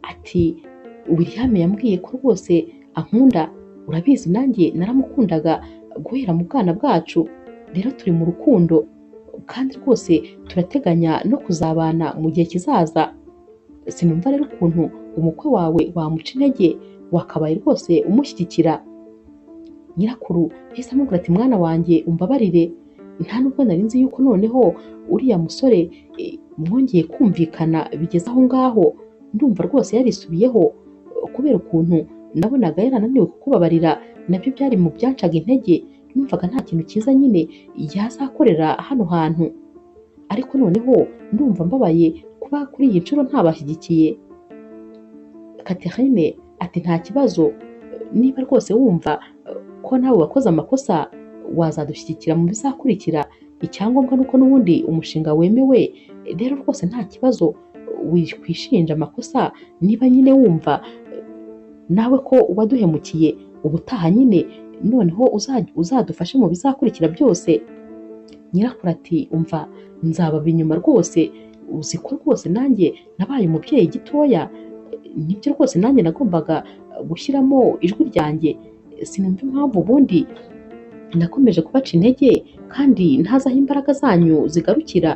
Ati William yambwiye ko rwose ankunda, urabizi nanjye naramukundaga guhera mu bwana bwacu, rero turi mu rukundo kandi rwose turateganya no kuzabana mu gihe kizaza. Sinumva rero ukuntu umukwe wawe wamuca intege, wakabaye rwose umushyigikira. Nyirakuru yahise amubwira ati mwana wanjye umbabarire, nta nubwo nari nzi yuko noneho uriya musore mwongeye kumvikana bigeze aho ngaho, ndumva rwose yarisubiyeho kubera ukuntu nabonaga yarananiwe kukubabarira, nabyo byari mu byancaga intege, numvaga nta kintu cyiza nyine yazakorera hano hantu, ariko noneho ndumva mbabaye kuba kuri iyi nshuro ntabashyigikiye. Catherine ati nta kibazo, niba rwose wumva ko nawe wakoze amakosa wazadushyigikira mu bizakurikira, icyangombwa nuko n'ubundi umushinga wemewe, rero rwose nta kibazo wikwishinja amakosa, niba nyine wumva nawe ko waduhemukiye, ubutaha nyine noneho uzadufashe mu bizakurikira byose. Nyirakuru ati umva nzababa inyuma rwose, uzi ko rwose nanjye nabaye umubyeyi gitoya, nibyo rwose nanjye nagombaga gushyiramo ijwi ryanjye, sinumva impamvu ubundi nakomeje kubaca intege kandi ntazi aho imbaraga zanyu zigarukira,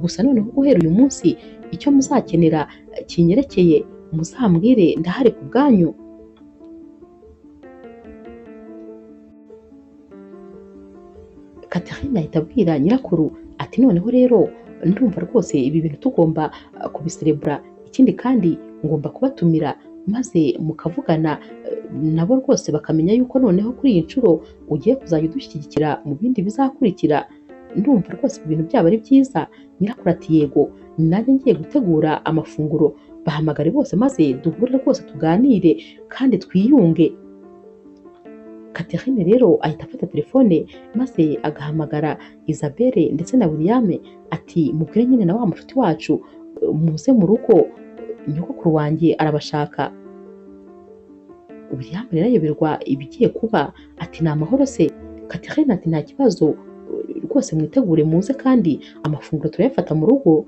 gusa noneho guhera uyu munsi icyo muzakenera kinyerekeye muzambwire, ndahari ku bwanyu. Catherine ahita abwira nyirakuru ati noneho rero ndumva rwose ibi bintu tugomba kubiserebura, ikindi kandi ngomba kubatumira maze mukavugana nabo rwose bakamenya yuko noneho kuri iyi nshuro ugiye kuzajya udushyigikira mu bindi bizakurikira, ndumva rwose ibintu byaba ari byiza. Nyirakuru ati yego, nanjye ngiye gutegura amafunguro, bahamagare bose maze duhure rwose tuganire kandi twiyunge. Catherine rero ahita afata telefone maze agahamagara Isabelle ndetse na William ati mubwire nyine na wa mushuti wacu muze mu rugo, nyogokuru wanjye arabashaka. William rero ayoberwa ibigiye kuba ati ni amahoro se? Catherine ati nta kibazo rwose mwitegure muze kandi amafunguro turayafata mu rugo.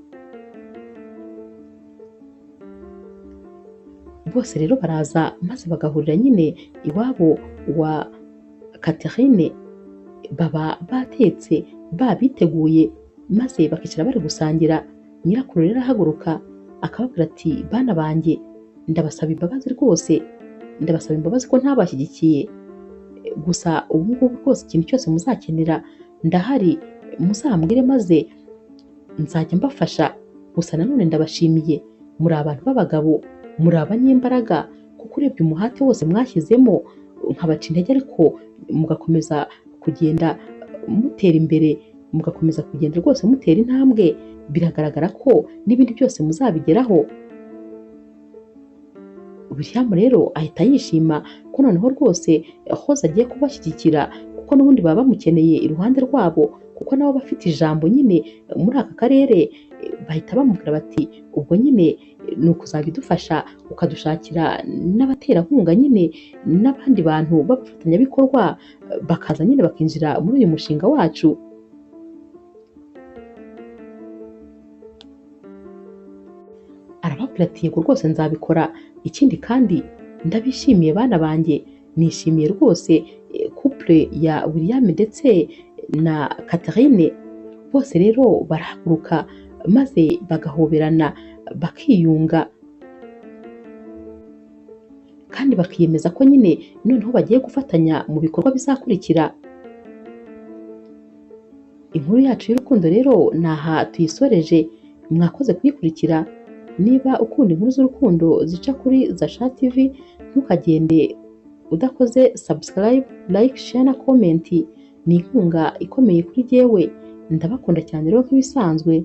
Bose rero baraza maze bagahurira nyine iwabo wa Catherine, baba batetse babiteguye maze bakicara bari gusangira. Nyirakuru rero ahaguruka akababwira ati bana banjye ndabasaba imbabazi rwose, ndabasaba imbabazi ko ntabashyigikiye, gusa ubu ngubu rwose ikintu cyose muzakenera ndahari, muzambwire maze nzajya mbafasha, gusa nanone ndabashimiye, muri abantu b'abagabo, muri abanyembaraga, kuko urebye umuhate wose mwashyizemo nkabaca intege ariko mugakomeza kugenda mutera imbere, mugakomeza kugenda rwose mutera intambwe, biragaragara ko n'ibindi byose muzabigeraho. William rero ahita yishima ko noneho rwose Rose agiye kubashyigikira, kuko n'ubundi baba bamukeneye iruhande rwabo, kuko nabo bafite ijambo nyine muri aka karere. Bahita bamubwira bati ubwo nyine ni ukuzajya udufasha ukadushakira n'abaterankunga nyine n'abandi bantu b'abafatanyabikorwa bakaza nyine bakinjira muri uyu mushinga wacu. Arababwira ati yego rwose nzabikora, ikindi kandi ndabishimiye bana banjye, nishimiye rwose couple ya William ndetse na Catherine. Bose rero barahaguruka maze bagahoberana bakiyunga kandi bakiyemeza ko nyine noneho bagiye gufatanya mu bikorwa bizakurikira. Inkuru yacu y'urukundo rero naha tuyisoreje, mwakoze kuyikurikira. Niba ukunda inkuru z'urukundo zica kuri Zasha TV, ntukagende udakoze subscribe, like, share na comment, ni inkunga ikomeye kuri jyewe. Ndabakunda cyane rero nk'ibisanzwe.